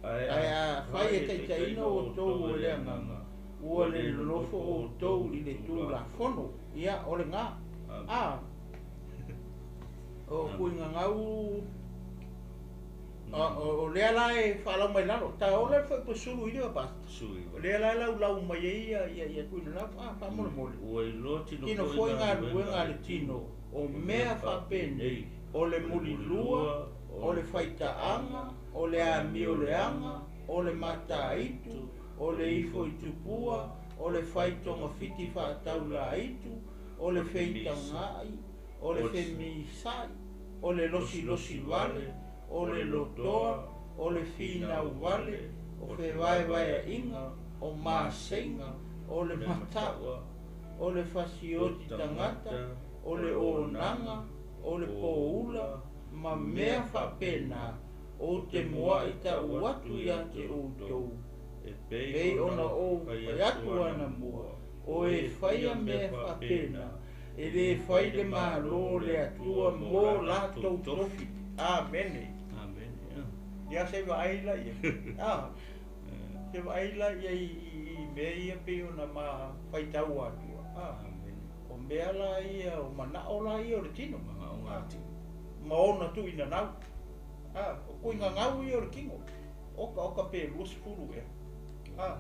Ae afai e taitaiina outou e le agaga, ua le nonofo outou i le Tulafono. Ia, o lena. A, o tuuigagau, o lea la e faalau mai lalo, ta ola le fuaiupu 19, Pastor. O lea la e laulau mai ai ia ia tuuinanau, a, faamolemole. Ua iloa tino Tino foi galuega a le tino, o mea faapenei, o le mulilua, o le faitaaga, o le amioleaga, o le mataitu, o le ifo i tupua, o le fai togafiti faataulaitu, o le feitagai, o le femisa'i, o le losilosi vale, o le lotoa, o le finau vale, o fevaevaea'iga, o maseiga, o le mata'u, o le fasioti tagata, o le onaga, o le poula, ma mea faapena, ou te mua'i ta'u atu iā te outou, E pei ona ou fai atu anamua, o e faia mea faapena, e lē fai le Malo o le Atua mo latou tofi. Amene. Amene. Ia se i vaai laia. A, se vaai laia i i mea ia pei ona ma faitau atua. A, o mea la ia, o manao la ia o le tino. Manaoga a tino. Ma ona tuuinanau. A, o tuuigagau ia o le tino. Oka oka pe 20 ea. A,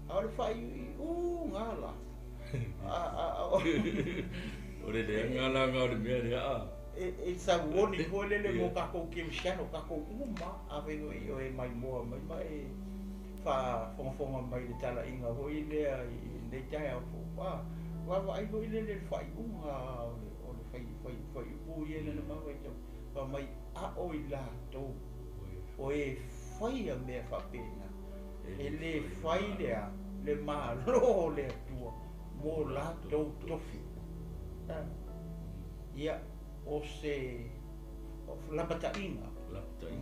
a o le faaiuiuga la. A, a, o O le leaga la lena o le mea lea a. E sauoni foi lele mo tatou kerisiano, tatou uma, afai foi o e maimoa mai ma e faafogafoga mai i le talaiga foi lea i lenei taeao fou. A, vaavaai foi lele i le faaiuga o le fai fai fuaiupu ia lena ma faitau, fai mai a o i latou o e faia mea faapena, e lē fai le a le Malo o le Atua mo latou tofi. A, ia, o se lapataiga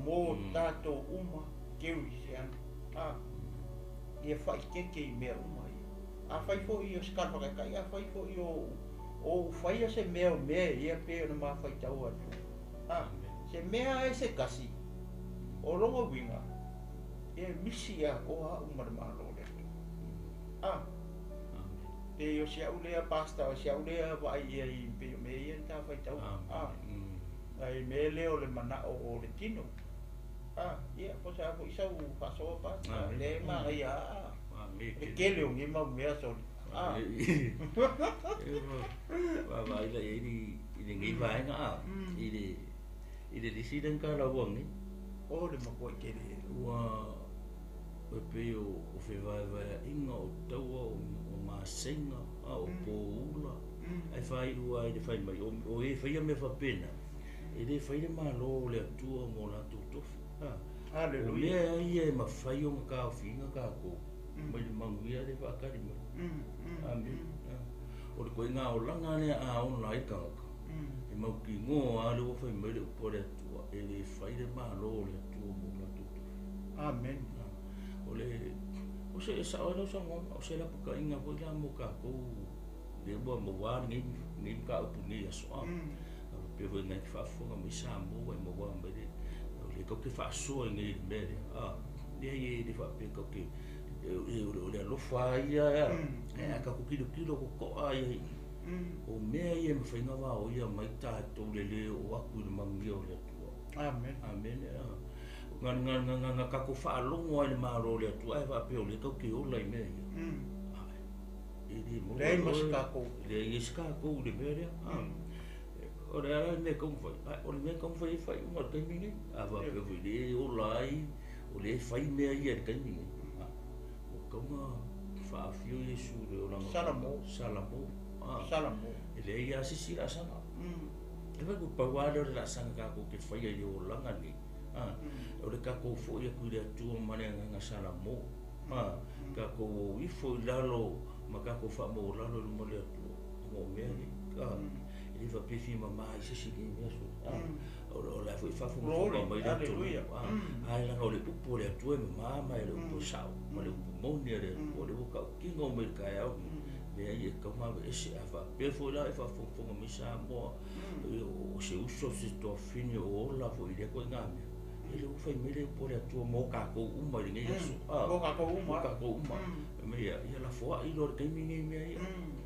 mo tatou uma kerisiano. A, ia faaeteete i mea uma ia. Afai foi o se tala faataitai, afai foi o ou faia se mea o mea ia pei ona ma faitau atu. A, se mea e se tasi, o lona uiga, e misi atoa a'u ma le Malo o le Atua. A, pei o si a'u lea Pastor, o si a'u lea vaai i ai pei o mea ia na ta faitau. A, ae mea lea o le manao o le tino. A, ia, po o se a foi sau faasoa, Pastor, lea e manaia a le tele o nei mau mea soli. A. Vaavaai la i ai i lenei vaega a i le I le lisi le ka la wangi. O le makuai tele. Ua e pei o fevaevaeaʻiga o taua o masega a o poula ae faaiʻu ai le fai mai o e faia mea faapena e lē fai le mālō o le Atua mo latou tofi a o mea ia e mafai ona taofiina tatou mai le manuia le faatali mai. Amene. O le koiga olaga lea a ola ai tagata e mautinoa a le ua fai mai le upu a le Atua e lē fai le mālō o le Atua mo latou tofi. Amen. O le o se sao ai lau saunoaga o se lapataiga foi la mo tatou le ua mauā lenei mataupu i lenei aso a pe foi nai faafofoga mai Samoa e mauā mai le o le tatou te faasoa i nei le mea lea a leai e le faapea tatou te o le alofa ia e a tatou tilotilo totoa ia i o mea ia e mafai ona vaoia mai tatou le lē oo atu i le manuia o le Atua. Amen. Amene. Na tatou faalogo ai le Malo o le Atua ae faapea o lea tatou te ola i mea ia. E le maua. Leai ma se tatou. Leai e se tatou i le mea lea. O le ala le mea e taumafai. O le mea e taumafai e fai uma i le taimi nei. A faapea foi le ola ai, o lea e fai mea ia i le taimi nei. Ua tatau ona faafio Iesu i le olaga. Salamo. Salamo. Salamo. E leai lava se isi laasaga. E fai ku pau lava lea o le laasaga tatou te faia i le olaga nei. O le tatou fo'i atu i le Atua ma le agaga Salamo. Tatou o ifo i lalo ma tatou faamaualalo i luma o le Atua. Ona o mea nei. E le faapea fia mamā i se isi nei mea sui. O la foi faafogafoga mai le atunuu. Ae laga o le upu o le Atua e mamā ma e le upu e sao ma le upu moni a le Atua le ua tautino mai le taeao nei. Leai e tatau ona aveese a faapea foi la e faafogafoga mai Samoa o se uso se toafine o ola foi i lea ituaiga mea. E le ua fai mai le upu o le Atua mo tatou uma i lenei aso. Mo tatou uma. Mo tatou uma. Mai ia lafoai loa le taimi nei mea ia.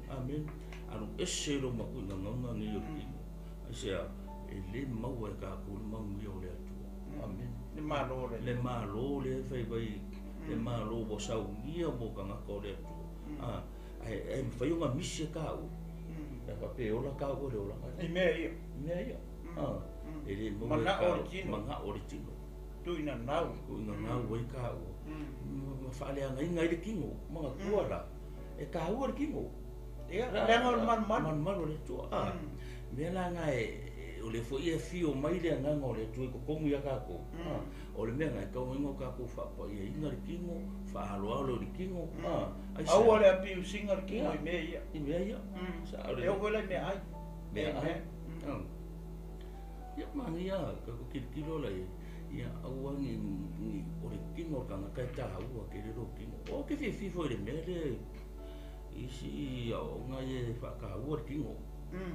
Amen. Alu ese lo makuiga gauga nei o le tino. Aisea e lē maua e tatou le manuia o le Atua. Amen. Le Malo le. Le Malo le fai mai le Malo ua saunia mo tagata o le Atua. Ae mafai ona misi e taua. E faapea e ola taua i le olaga. I mea ia. I mea ia. E le maua e Manao o le tino. Manao o le tino. Tuuina nau. Tuuina nau ai taua. Ma faaleagaina ai le tino. Manatua la. E taua le tino. Ia, leaga o le malumalu. Malumalu o le Atua. Mea la na e o le foi e fio mai le agaga o le Atua i totonu ia tatou. O le mea na e tauaiga o tatou faapaiaina le tino, faaloalo i le tino. Aua le apiusiga le tino i mea ia. I mea ia. E oo foi la i mea ai. Mea ai. Ia manaia tatou tilotilo la ia aua ni o le tino o le tagata e taua tele lou tino. O te fiafia foi i le mea lea isi aoaoga ia e faataua le tino.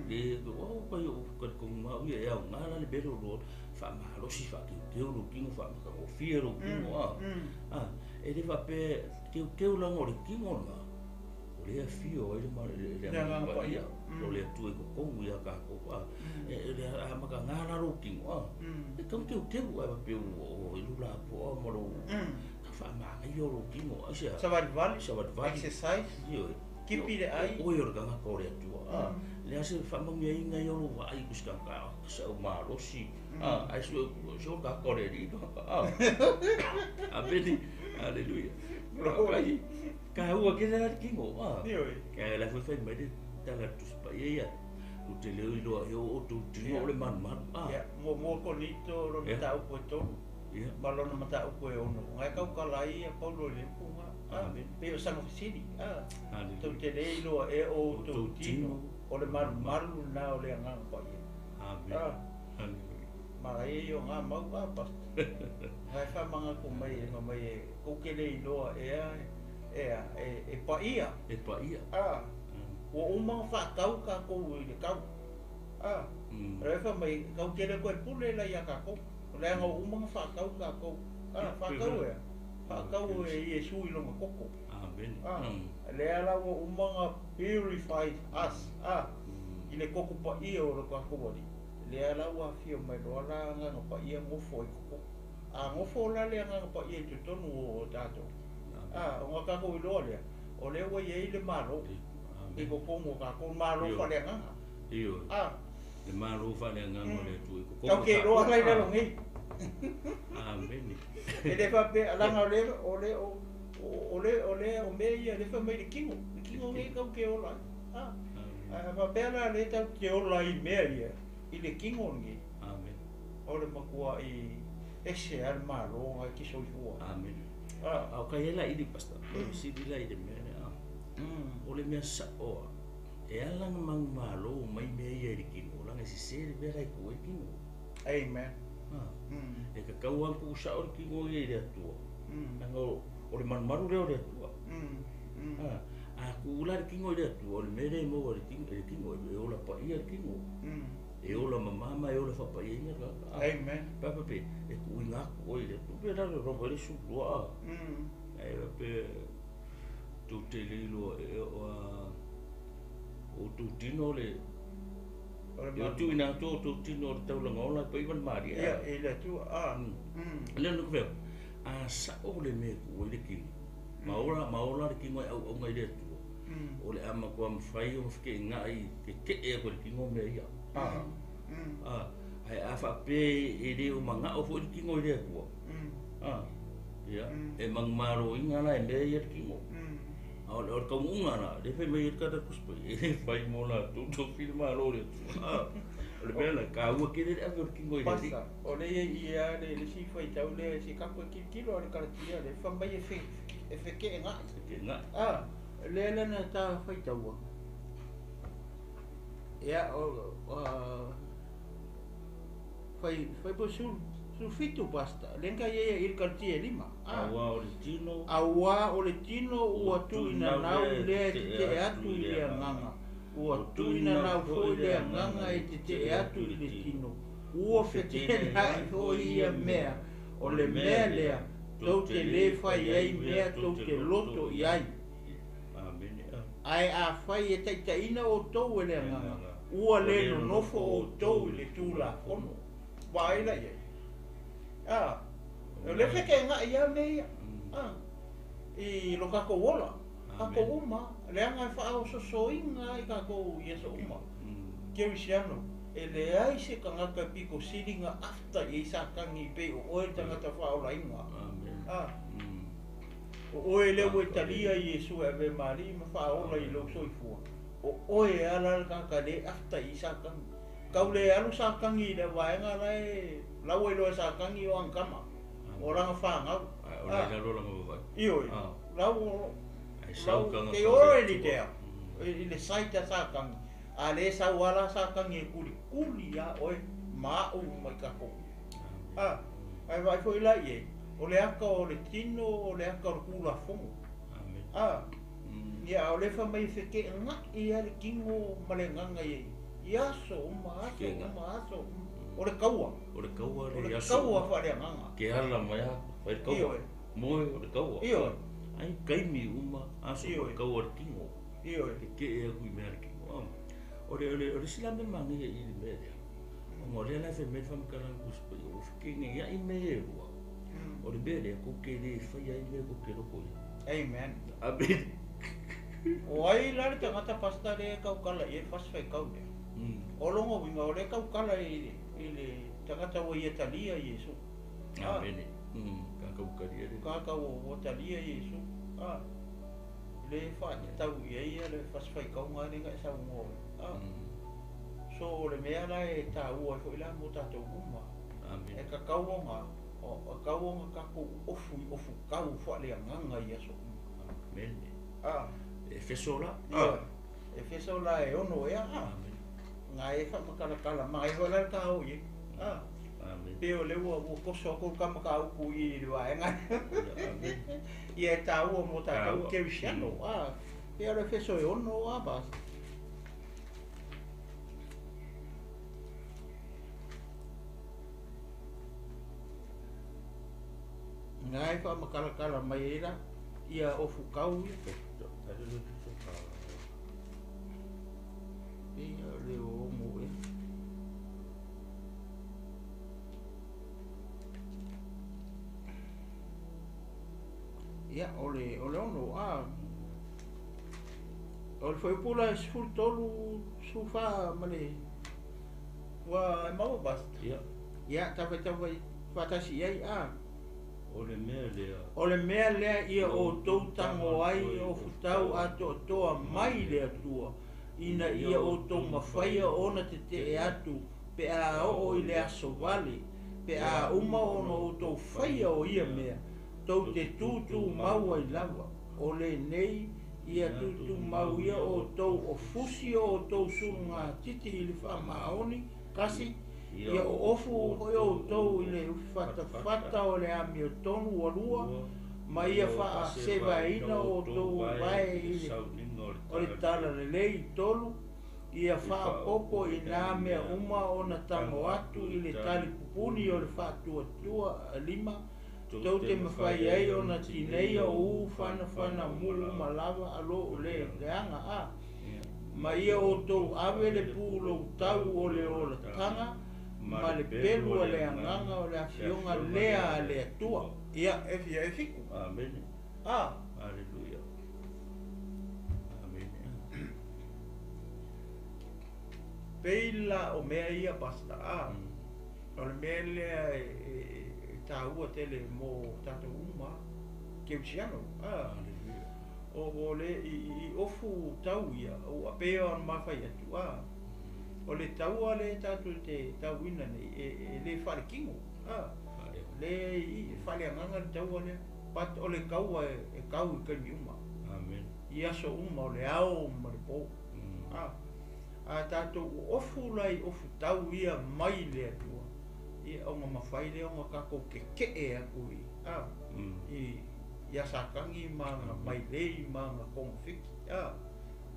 Le o kai o talitonu au ia e aoga la le mea lea o loa faamalosi faateuteu lou tino faamatagofie lou tino a. E le faapea teuteu laga o le tino lena o lea afio ai le Agaga Paia o le Atua i totonu ia tatou. E le amataga la lou tino e tatau ona teuteu ae faapea ua i lou lapoa ma lou faamanaia o lou tino. Aisea? Savalivali. Savalivali. Exercise. Ioe. Kipi le ai. Oe o le tagata o le Atua. Le a se faamanuiaina ia o lou vaai i se tagata sa au malosi. Ai se o tagata o le Alii. Amene. Aleluia. Glory. Taua tele la le tino. Ioe. Ae la foi fai mai le tala Tusi Paia ia. Ou te leo iloa ea o outou tino o le malumalu. Ia, muamua Korinito lona mataupu e 3 ma lona mataupu e 6. Ngai kaukala ai ia Paulo i le upu ga. Amen. Pei o sana fesili. Tou te le iloa ea o outou tino o le malumalu lena o le Agaga Paia. Amen. Aleluia. Manaia ia o ngā mau a pastor. Ngai whamangako mai e nga mai e kou ke le iloa ea ea e paia. E paia. Ua uma ona faatau tatou i le tau. O le fa mai kau ke le koe pule la ia tatou. O leaga ua uma ona faatau tatou. Faatau ea. Faatau e Iesu i lona koko. Amen. Lea la ua uma ona purify us. I le koko paia o le tatou Alii. Lea la ua afio mai loa la Agaga Paia gofo ai totonu. A gofo la le Agaga Paia i totonu o tatou. Ona tatou iloa lea, o lea ua iai le Malo i totonu o tatou, Malo faaleagaga. Le malo faaleagaga o le Atua i Tau koko ke iloa la i lalo nei. Amene. E le faapea laga o le o le o le o le o mea ia le fai mai le tino. Le tino nei tau te ola ai. Ah. Amene. A faapea la le tau te ola i mea ia i le tino lenei. Amene. O le matua'i ese a le mālō e te soifua. Amene. Ah. A o kai la ili pasta. O sili la i le mea lea. O le mea sa'oa e ala na manumalo mai mea ia i le kino o laga e sesē le mea la e ku ai le kino. Amen. Ah. E kakau lava ona tuusa'o le kino ia i le Atua laga o le malumalu lea o le Atua. Ah, a tuu la le kino i le Atua o le mea lea e maua e le kino e ola paia le kino. E ola mamā ma e ola faapaiaina le tagata. Ah. Amen. Pe a pe e tuuina atu oe i le Atua pe lalo lava ai le 12 a. Ae faapea tou te le iloa ea o outou tino le O le e malu. tuuina atu outou tino o le taulaga ola e paia ma le malie. Ia i le Atua. Ah. Lea na fai atu, a sa'o le mea e tuu ai le kino, ma ola ma ola le kino e auauga i le Atua, o le a matua mafai ona feke'ega'i keke'e atu e le kino mea ia. Ah. Ah, ae a faapea e lē o maga'o fo'i le kino i le Atua. Ah, ia, e manumaloina la e mea ia le kino. A o le taunuuga la, le fai mai ai le tagata Tusi Paia, e lē fai mo latou tofi le Malo o le Atua. Ah, o le mea la kāua tele le ave o le kino i le Alii. Pasta, o le ia ia le le si faitau lea se kapu e tilotilo a le Kalatia le fai mai e fe e feke'ega'i. Feke'ega'i. Ah, lea la na ta faitaua. Ia o fai fai po sul sulfitu pasta. Lenga ia ia i le Kalatia e lima. Ah. Auā o le tino Auā o le tino ua ua tuuina tuuina nau lea lea e e tete'e tete'e atu atu i i le le agaga. agaga. Ua Ua tuuina tuuina nau foi foi le le agaga agaga e e tete'e tete'e atu atu i i le le tino. tino. Ua Ua fetenai fetenai foi foi ia ia mea. mea. O O le le mea mea lea, lea, tou tou te te lē lē fai fai ai ai mea mea tou tou te te loto loto i i ai. ai. Amene. Ah. Ae afai e ta'ita'ina outou e le Le agaga, agaga. ua Ua lē lē nonofo nonofo outou outou i i le le Tulafono. Tulafono. Vaai la i ai. Ah, o le feke'ega'i a mea ia. Ah, i lo kakou ola. Kakou Amene. uma, leaga e fa'aososoiga ai kakou i aso uma. Kerisiano, e leai se tagata e piko siliga afta i ai sakagi pei o oe le tagata fa'aolaina. Amene. Ah, o oe lea ua e talia Iesu e ave malii ma fa'aola i lou soifua. O oe e ala le tagata lē afta i sakagi. Kau le alu sakagi i le vaega lae laua iloa e sakagi o agakama. O Amene. laga fagau. Ae o la Ah, i lalo laga vavae. ioe. Ah. Lau Ae sau lau tagata te o le oe li Atua. tea. I le saita sakagi. A lē sau ala sakagi e kulikuli ia oe ma a'u mai kakou. Amene. Ah, ae vaai fo'i la i ai. O le aka o le tino, o le aka o le kulafogo. Amene. Ah, ia o le fai mai feke'ega'i a le tino ma le agaga i ai. I aso uma, aso Feke'ega'i. uma, aso uma. O le kaua. O le kaua O le le i aso kaua uma. fa'aleagaga. Ke ala mai a fai le kaua. Ioe. Moe o le kaua. Ioe. Ai kaimi uma aso o le Ioe. kaua o le tino. Ioe. Keke'e aku i mea le kino. Ah. O le o le o le sila mea manaia i le mea lea. Ona o lea la e fai mai le faamatalaga Tusi Paia, ua fekega'ia'i mea e lua. O le mea lea kou te lē faia ai mea kou te loko i ai. Amen. Amene. O ai la le tagata pasta le kaukala i ai le fasifaikau lea. O logo uiga o le kaukala i i le tagata ua ia talia Iesu. Ah, Amene. Kakaukalia le. kakau ua talia Iesu. Ah, le fa'atatau i ai ia le fasifaikauga lea na e saunoa ai. Ah, so o le mea la e tāua ai fo'i la mo tatou uma. E Amene. kakau ona o kau ona kakou ofu i ofu kau fa'aleagaga i aso uma. Amene. Ah, E feso la. ioe. E feso la e ono ea. Ah, Amene. nga e fa'amakalakala mai foi la le tāo i ai. Ah, Amene. pe o le ua ua koso aku le kamakaupu i le vaega. Amene. Ia e tāua mo tatou Tāua. kerisiano. Ah, pe o le feso e ono a bas. Nga e fa'amakalakala mai ai la ia ofu kau ia. Ia le o ogo ea. Ia o le o le ono a o le fuaiupu la e 13 14 ma le Ua maua basta. Ia. Ia, tafaitafai faatasi i ai a. O le mea lea. O le mea lea ia outou tago ai i ofutau atoatoa mai le Atua, ina ia outou mafaia ona tetee atu pe a oo i le aso vale, pe a uma ona outou faia o ia mea, tou te tutumau ai lava. O lenei ia tutumau ia outou o fusi o outou sulugatiti i le faamaoni, kasi, ia oofu foi outou i le ufifatafata o le amiotonu ua lua, ma ia faasevaina outou vae i le o le talalelei tolu, ia faaopoopo i nā mea uma ona tago atu i le talipupuni o le faatuatua lima, tou te mafai ai ona tineia o u fanafana mu uma lava a loo le leaga a. Ma ia outou ave le pulou tau o le olataga ma le pelu a le agaga o le afioga lea a le Atua. Ia, e fia e fiku. Amene. A. Aleluia. Amene. Pei la o mea ia pasta a. O le mea lea e taua tele mo tatou uma kerisiano a. Aleluia. O le i ofu tau ia, ua pei ona mafai atu a. O le taua le tatou te tauina nei, e le faalekino a. Le i faaleagaga le taua lea. But o le kaua e kau i taimi uma. Amen. I aso uma o le ao ma le po. A. A tatou ofu la i ofu tau ia mai le Atua. Ia ona mafai lea ona tatou keke'e atu i a. I asakagi ma aga mailei ma aga kogafiki a.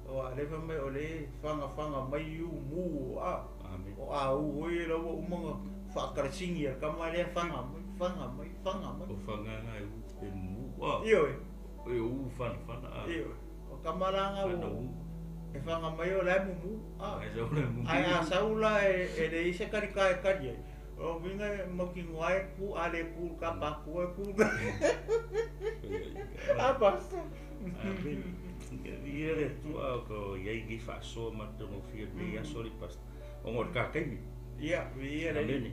O a le fai mai o le fagafaga mai umu a. Amen. O a u oi la ua uma ona faakalasigi e le kama lea faga mai faga mai faga mai. O fagaga e u e mu a. Ioe. E u fanafana a. Ioe. O kama laga Fana ua u. e faga mai o la e mumu a. Ai sau le mu. Ae a sau la e leai se kalika e kali ai. O uiga e mautinoa e ku a le ku ka paku e ku. A basta. Amen. Ia le Atua o ka iai nei faasoa matagofie lenei aso le pasta. Ona o le kakaimi. Ia, viia le. Amene.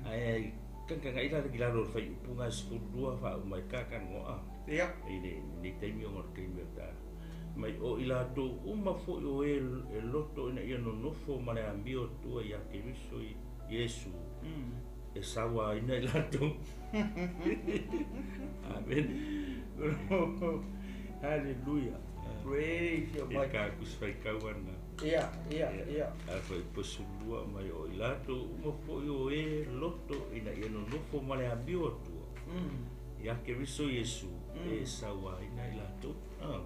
Ae kakagai la le kilalo o le faiupuga e 12 faauma i kakanoa. Ia. I le lenei taimi ona o le taimi o le ta. Mai o i latou uma foi o e e loto ina ia nonofo ma le amio atua ia Keriso i Iesu. E sauaina i latou. Amen. Hallelujah. Praise your E mighty. ka kusi faikau ana. Ia, ia, ia. A foi pasulua mai o i latou uma foi o e loto ina ia nonofo ma le amio atua. Ia Keriso Iesu e sauaina i latou. Ah.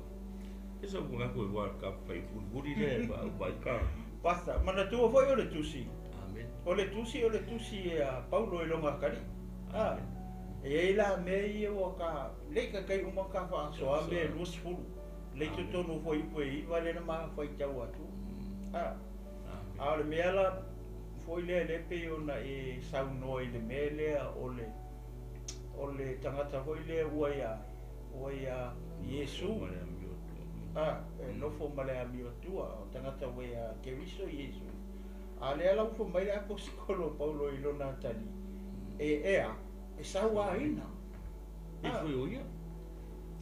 E sau kunga koe wa ka fai hulihuli le pa au mai ka. Basta, manatua foi o le tusi. Amen. O le tusi, o le tusi e a Paulo i loga kali. A. Amen. E iai la mea ia ua ka lei ka kai uma ka faasoa mea e 20. Lei totonu foi upu e iva lea na mafaitau atu. A. Amen. A o le mea la foi lea le pei ona e saunoa i le mea lea o le tagata foi lea ua ia Iesu. Ma le amio atua. A, e nofo ma le amio atua, o tagata ua ia Keriso Iesu. A lea la ua fai mai le aposetolo Paulo i lona atalii, e ea, e sauaina. E foi o ia.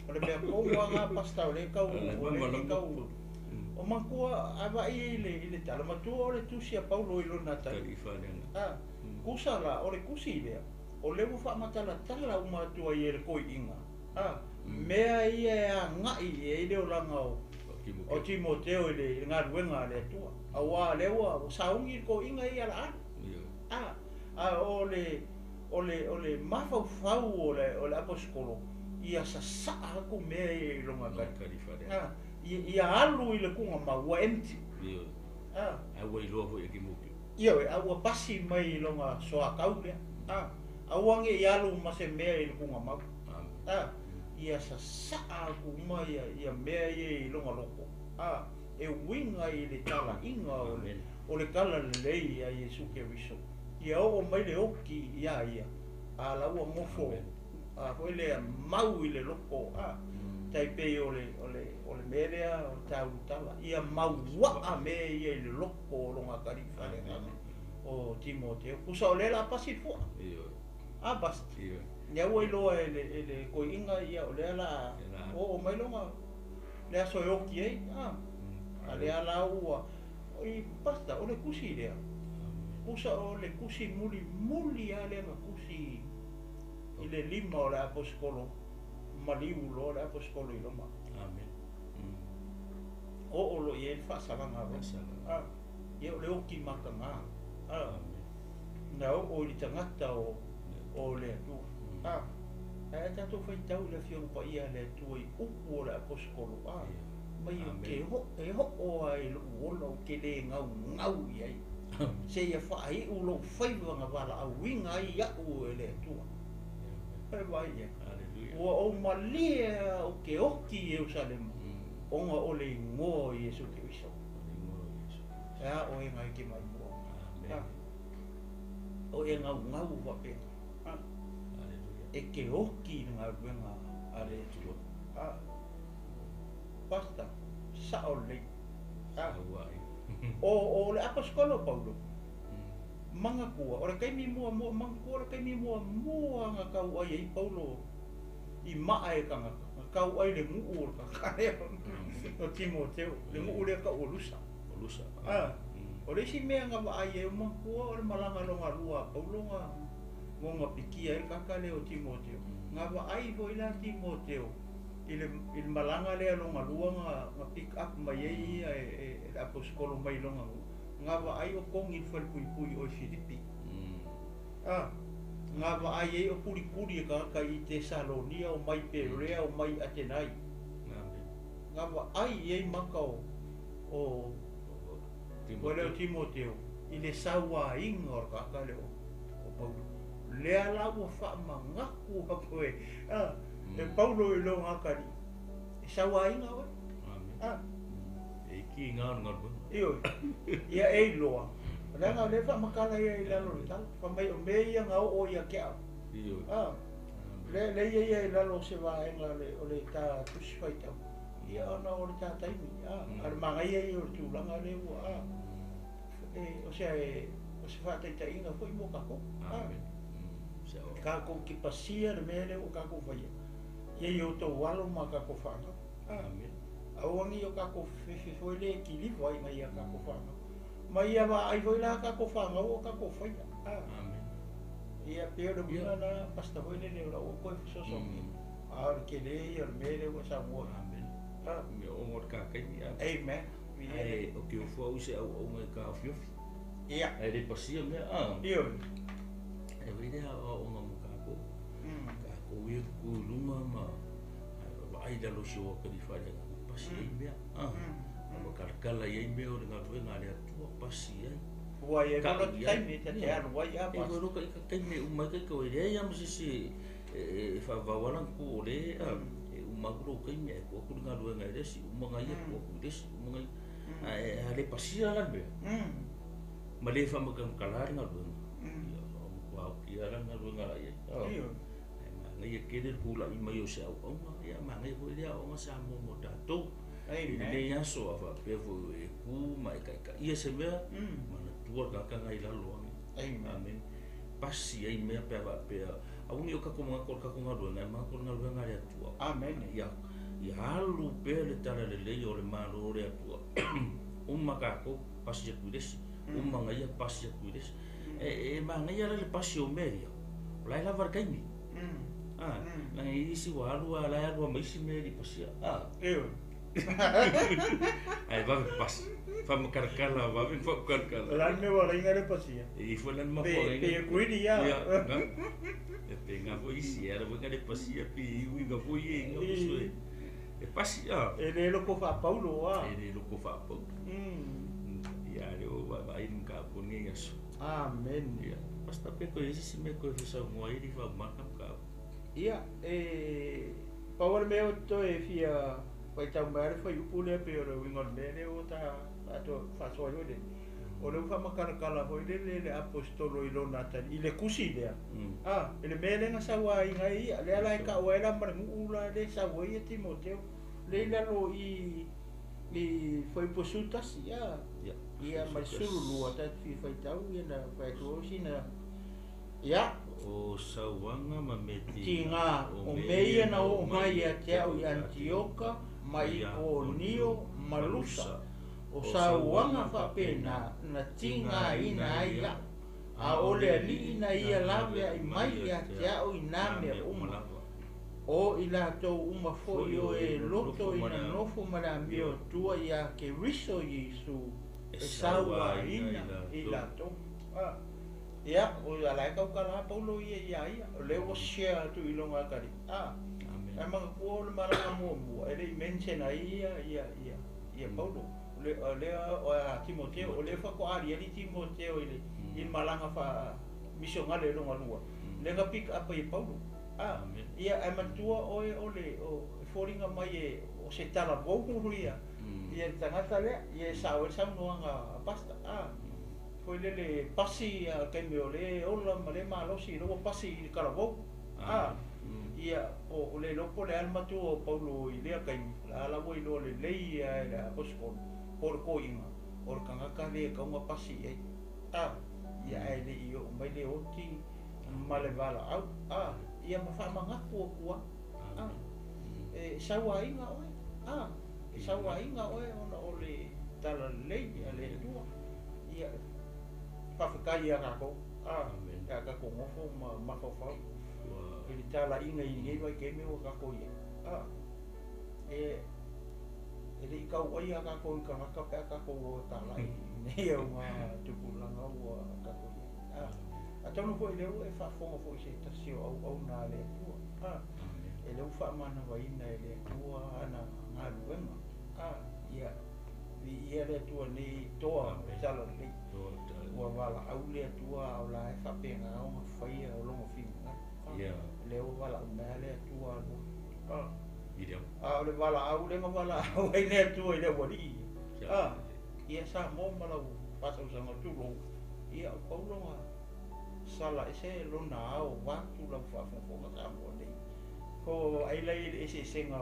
O le mea kou aga pasta o le kau, o le kau. O makua a vaai i le tala matua o le tusi a Paulo i lona atalii. Tali whalenga. A, kusa la, o le kusi lea, o le ua faamatalatala uma atu ai e le koi'iga. A, mea ia e aga'i e ai le olaga o o Timoteo i le galuega a le Atua. Auā lea ua saugi le ko'iga ia la alu. A, a o le mafaufau o le aposetolo, ia sasa'a aku mea ia i loga kali. Tali whalenga. A, ia alu i le kuga mau ua empty. Ia. A, A ua iloa foi e Timoteo. ia oe, a ua pasi mai i loga soakau lea. A, aua ge i alu ma se mea i le kuga mau. Amen. A, ia sasa'a aku uma ia mea ia i loga loko. A, e uiga i le tala'iga o le Amen. o le talalelei ia Iesu Keriso. Ia oo mai le oki ia ia. A la ua gofo. Amen. A foi lea mau i le loko. A, tai pei o le mea lea o le taulutala. Ia maua'a mea ia i le loko o loga kalifa le agaga. o Timoteo. Pusa o le la pasi fua. A basta. Ia ua iloa e le koi'iga ia o lea la oo mai loga le aso e oki ai a a lea la ua i pasta o le kusi lea pusa o le kusi muli muli a lea na kusi i le lima o le aposikolo maliu loa le aposikolo i Roma. Amen. Oo lo i ai le faasalaga a Roma. A ia o le oki mataga a na oo i le tagata o le Atua. A ae tatou faitau i le afioga paia a le Atua i upu o le aposikolo a mai o ke ho e ho'o ai lo'u ola o ke lē gaugau i ai seia faai'u lou faiva na valaauina ai a'u e le Atua e vai ia. Ua ou malie o ke oki i Ierusalema ona o le igoa o Iesu Keriso. E a oe ngai ke mai mua. O e gaugau faapena e ke oki i le galuega a le Atua. Basta sa'o lelei. O le aposikolo Paulo manatua o le taimi muamua manatua le taimi muamua na tau'ai ai Paulo i ma'a e tagata na tau'ai le nu'u o le tagata lea o Timoteo le nu'u lea ta'u o Lusa. O le isi mea na va'ai ai o manatua o le malaga logalua a Paulo na gona pikia ai le tagata lea o Timoteo na va'ai fo'i la Timoteo i le malaga lea logalua na pick up mai ai ia e le aposikolo mai lona nu'u na va'ai o kogi le falepuipui o i Filipi. Na va'ai ai o kulikuli e tagata i Tesalonia o mai Perea o mai Atenai. Na va'ai i ai maka o o lea o Timoteo i le sauāiga o le tagata lea o Paulo. Lea la ua faamanatu atu e e Paulo i loga atalii e sauāiga oe. E ki ngā o Ioe. Ia e iloa. Leaga o lea faamatala ia i lalo o le tala. Fai mai o mea ia na oo ia ke au. Le le ia ia i lalo o se vaega o le ta tusi faitau. Ia ona o le ta taimi. A le magaia ia o le tulaga lea ua e o se o se faataitaiga foi mo tatou. Tatou te pasia le mea lea ua tatou faia. Ia i outou alo ma tatou fanau. Aua ne i o tatou fefefe foi le e kiliva ai na ia tatou fanau. Ma ia vaai foi la tatou fanau o tatou faia. Ia pei o le uiga na pasta foi lele o lau koe fesoasoani. A o le tele ia o le mea lea ua saunoa. Mea o ngō ka kaimi. Amen. Ai o ke ufua use au au ngai ka fiofi. Ia. Ai le pasia mea. Io. E vei lea o ngā mo kākou. Kākou ia ku lunga ma ai lalo si o ka di whare ngā pasi ai mea. Ma kalakala i ai mea o le ngā ngā le atua pasi ai. Ua ia kola te taimi te te alu ai a E pasi. koe roka i ka taimi umai kai kau e lea ia ma sisi e whawawalang ku o le e umaku ro kai mea e kua kuri ngā rua ngai resi uma ngai e kua kuri resi uma ngai e a le pasia la mea. Ma le whamakamkala ngā rua. Ia o kua au kia la ngā rua ngā la ia. Io. Ngai e kere kula i mai o se au aunga ia ma ngai foi lea o sa mo mo tatou. Amen. I nei aso a faapea foi e ku ma e kaika ia se mea mana tua ka ka ngai lalo ange. Amen. Amen. Pasi ai mea pea faapea aungi o ka ko mga ka ko ngalua ngai ma ko ngalua ngai atua. Amen. Ia ia alu pea le tala le lei o le malo o le atua. Uma ka ko pasi aku resi. Uma ngai ia pasi aku resi. E ma ngai ala le pasi o mea ia. O lai lava le kaimi. Ngai isi wa alu a lai alu a maisi mea li pasia. Io. Ai vave pasi. Whamakarakala, vave whamakarakala. La me wala inga le pasia. E ifo lan ma Pe fo pe kuini ia. Ia. E pe ngā fo isi ara nga le pasia pe iwi ngā fo ie ngā fo e. E pasi a. E le loko fa Paulo a. E le loko fa Paulo. Ia le o va va in ka ko ngi aso. Amen. Ia. Pasta pe ko isi si me ko fa sa mo ai fa marka ka. Ia e pau le mea o toe fia faitau mai le fuaiupu lea pei o le uiga o le mea lea ua ta ato faasoa ai foi le o le ua faamakalakala foi lele le apostolo i lona atali i le kusi lea e le mea lea na sauāiga ai ia lea la e ka'u ai la ma le nu'u la le sau ai ia Timoteo le i lalo i I fuaiupu 11 a Ia. ia ma le 12 tatou fia faitau ia na fai atu ai sina ia. O sauaga ma mea Tiga o mea ia na oo mai ia te au i Anitioka ma i Konio ma Lusa. O sauaga faapena na tigaina ai a'u, a o le Alii na ia laveai mai ia te a'u i nā mea uma. O i latou uma foi o e loto ina nofo ma le amiotua iā Keriso Iesu e sauaina i latou. Ia, o ala e kaukala Paulo ia ia ia, o lea ua share atu i loga atalii. Amen. Ae manatua o le malaga muamua, e le'i mention ai ia ia ia ia Paulo. O le o lea o a Timoteo, o lea faatoa aliali Timoteo i le malaga fa misionale i lona lua. Lea na pick up ai e Paulo. Amen. Ia ae manatua oe o le o e foliga mai e o se talavou ia. Ia le tagata lea, ia e sao ai le saunoaga a pastor. Foi lele pasi a taimi o le ola ma le malosi le ua pasi i le talavou. Ia o le iloa po o le a le matua o Paulo i lea taimi, la la ua iloa lelei ia e le aposetolo po o le toeaina, o le tagata lea e tatau ona pasi i ai. Ia ae le'i oo mai le oti ma le valaau. Ia ma faamanatu atu lava. E sauaina oe. E sauaina oe ona o le talalelei a le Atua. Ia faafetai ia tatou. Amen. Ia tatou nofo ma mafaufau Ua i le talaiga i lenei vaitaimi ua tatou i ai. E le'i tau ai a tatou i tagata pe a tatou o e talai i nei auga tupulaga ua tatou i ai. Atonu foi lea ua e faafofoga foi i se tasi o auauna a le Atua. Amen. E lea ua faamanavaina e le Atua ana galuega. Ia viia le Atua nei toa o le talalelei. Toa tala. Ua valaau le Atua a o la e faapena ona faia o lona finagalo. Ia. Lea ua valaau mai le Atua alua. Ia. A o le valaau lea na valaau ai le Atua i le aualii. Ia. Ia Samoa ma lau faasausaga tulou. Ia o Paulo na sala ese lona ao vatu lau faafogafoga Samoa nei. Ko ai lai le eseesega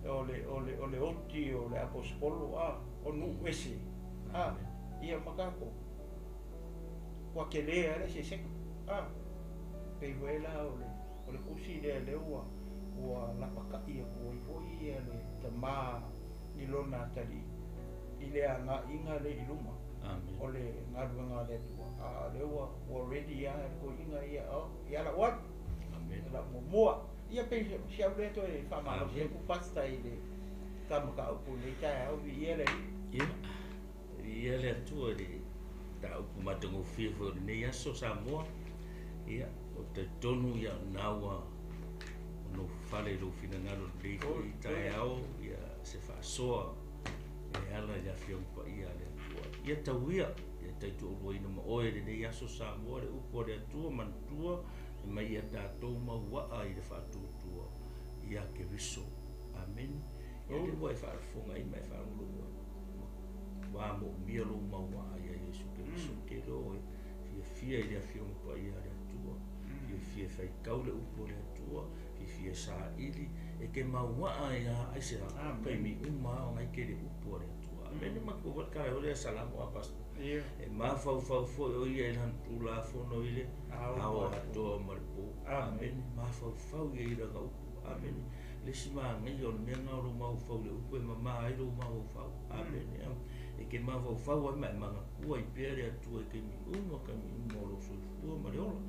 o le oti o le aposetolo o nuu ese. Ia ma tatou. Ua tele lava le eseesega. Pei foi la o le tusi lea lea ua lapata'i atu ai foi ia le tamā i lona atalii i le agaiga lea i luma Amen. o le galuega a le Atua. A o lea ua ready lava le toeaina ia o ia la'u alu. Amen. La'u muamua. Ia pei si au lea toe faamalosi Amen. atu pastor i le ta mataupu i lenei taeao viia le Alii. Ia. Ia le Atua i le mataupu matagofie foi o lenei aso Samoa. Ia, o talitonu ia na ua nofale i lou finagalo lenei foi taeao ia se faasoa e ala i le afioga paia a le Atua. Ia tauia, ia taitoaluaina ma oe lenei aso Samoa le upu a le Atua manatua e mai ia tatou mauaa i le faatuatua ia Keriso. Amen. Ia le ua e faafofoga ai ma e faalogologo ai. Wa moomia lou mauaa ia Iesu Keriso ke lo e fiafia i le afioga paia a le Atua. Fiafia e faitau le upu a le Atua, fiafia e saili, e ke mauaa ia ai se Amen. taimi uma o ngai ke le upu a le Atua. Amen. Ma ko wat kala ole salamu a pastor. Ia. E mafaufau foi o ia i lana tulafono i le Ao ao atoa. atoa ma le po. Amen. Amen. Mafaufau ia i lana upu. Amen. Le isi magaia o le mea lena o lou mafaufau i le upu e mamā ai lou mafaufau. Amen. E ke mafaufau ai ma e manatua ai pea le Atua i taimi uma, taimi uma o lou soifua ma le ola.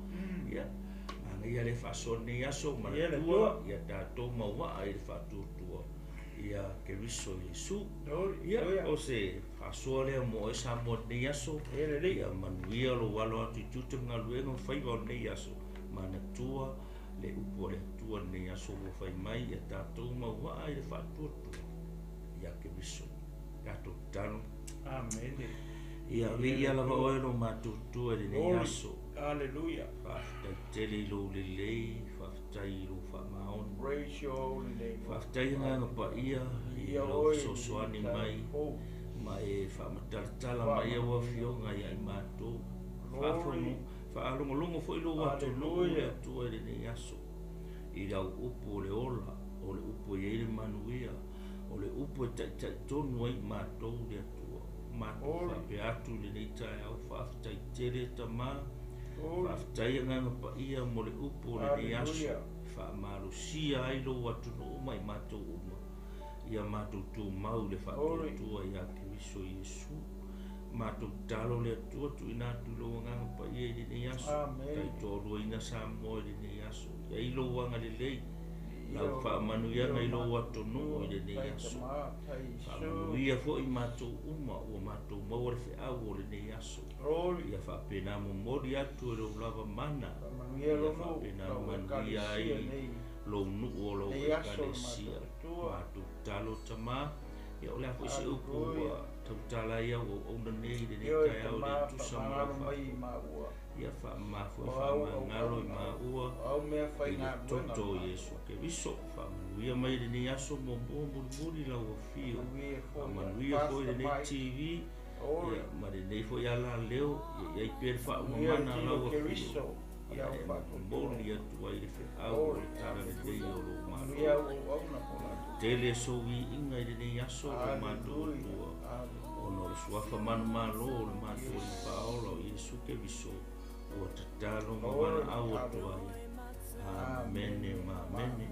Ia, magaia le faasoa lenei aso Ia le manatua Atua. ia tatou mauaa i le faatuatua ia Keriso Iesu. Glory. Ia, Hallelujah. o se faasoa lea mo oe Samoa lenei aso. Ia lelei. Ia manuia lou alo atu i tiute ma galuega ma faiva o lenei aso. Manatua le upu a le Atua lenei aso ua fai mai ia tatou mauaa i le faatuatua ia Keriso. Tatou tatalo. Amen. Ia viia lava oe lo matutua i lenei Glory. aso. Hallelujah. Faafetai tele i lou lelei, faafetai i lou faamaoni. Praise your holy name. Faafetai agaga paia i Ia lau oe fesoasoani mai Oh, ma e faamatalatala mai au afioga ia i matou. Glory. Faalogologo foi lou atunuu Hallelujah. le Atua i lenei aso. I lau upu o le ola, o le upu e i ai le manuia, o O le upu e ta'ita'i tonu ai matou le Atua. Matou faapea atu i lenei taeao, faafetai tele e Tamā, faafetai Agaga Paia mo le upu o lenei aso e faamalosia ai lou atunuu ma i matou uma, ia matou tumau i le faatuatua ia Keriso Iesu. Matou tatalo le Atua, tuuina atu i lou Agaga Paia i lenei aso, taitoaluaina Samoa i lenei aso, i ai lou agalelei, lau faamanuiaga i lou atunuu i lenei aso. Faamanuia foi matou uma ua matou maua le feau o lenei aso. Ia faapena momoli atu e lou lava mana, ia faapena manuia ai lou nuu o lou Ekalesia. Matou tatalo Tamā, ia o le a foi se upu ua tautala ai au auauna nei i lenei taeao e le tusa ma lau faafofoga. Ia faamama foi faamagalo i maua i le toto o Iesu Keriso. Faamanuia mai lenei aso muamua mulimuli lau afio. Faamanuia foi lenei TV ia, ma lenei foi alaleo, ia i ai pea le faaumamana a lau afio. Ia e momoli atu ai le feau o le talalelei o lou Malo. Tele sou viiga i lenei aso lo matou Atua, ona o le suafa manumalo o le matou Alii Faaola o Iesu Keriso ua tatalo ma valaau atu ai. Amene ma amene.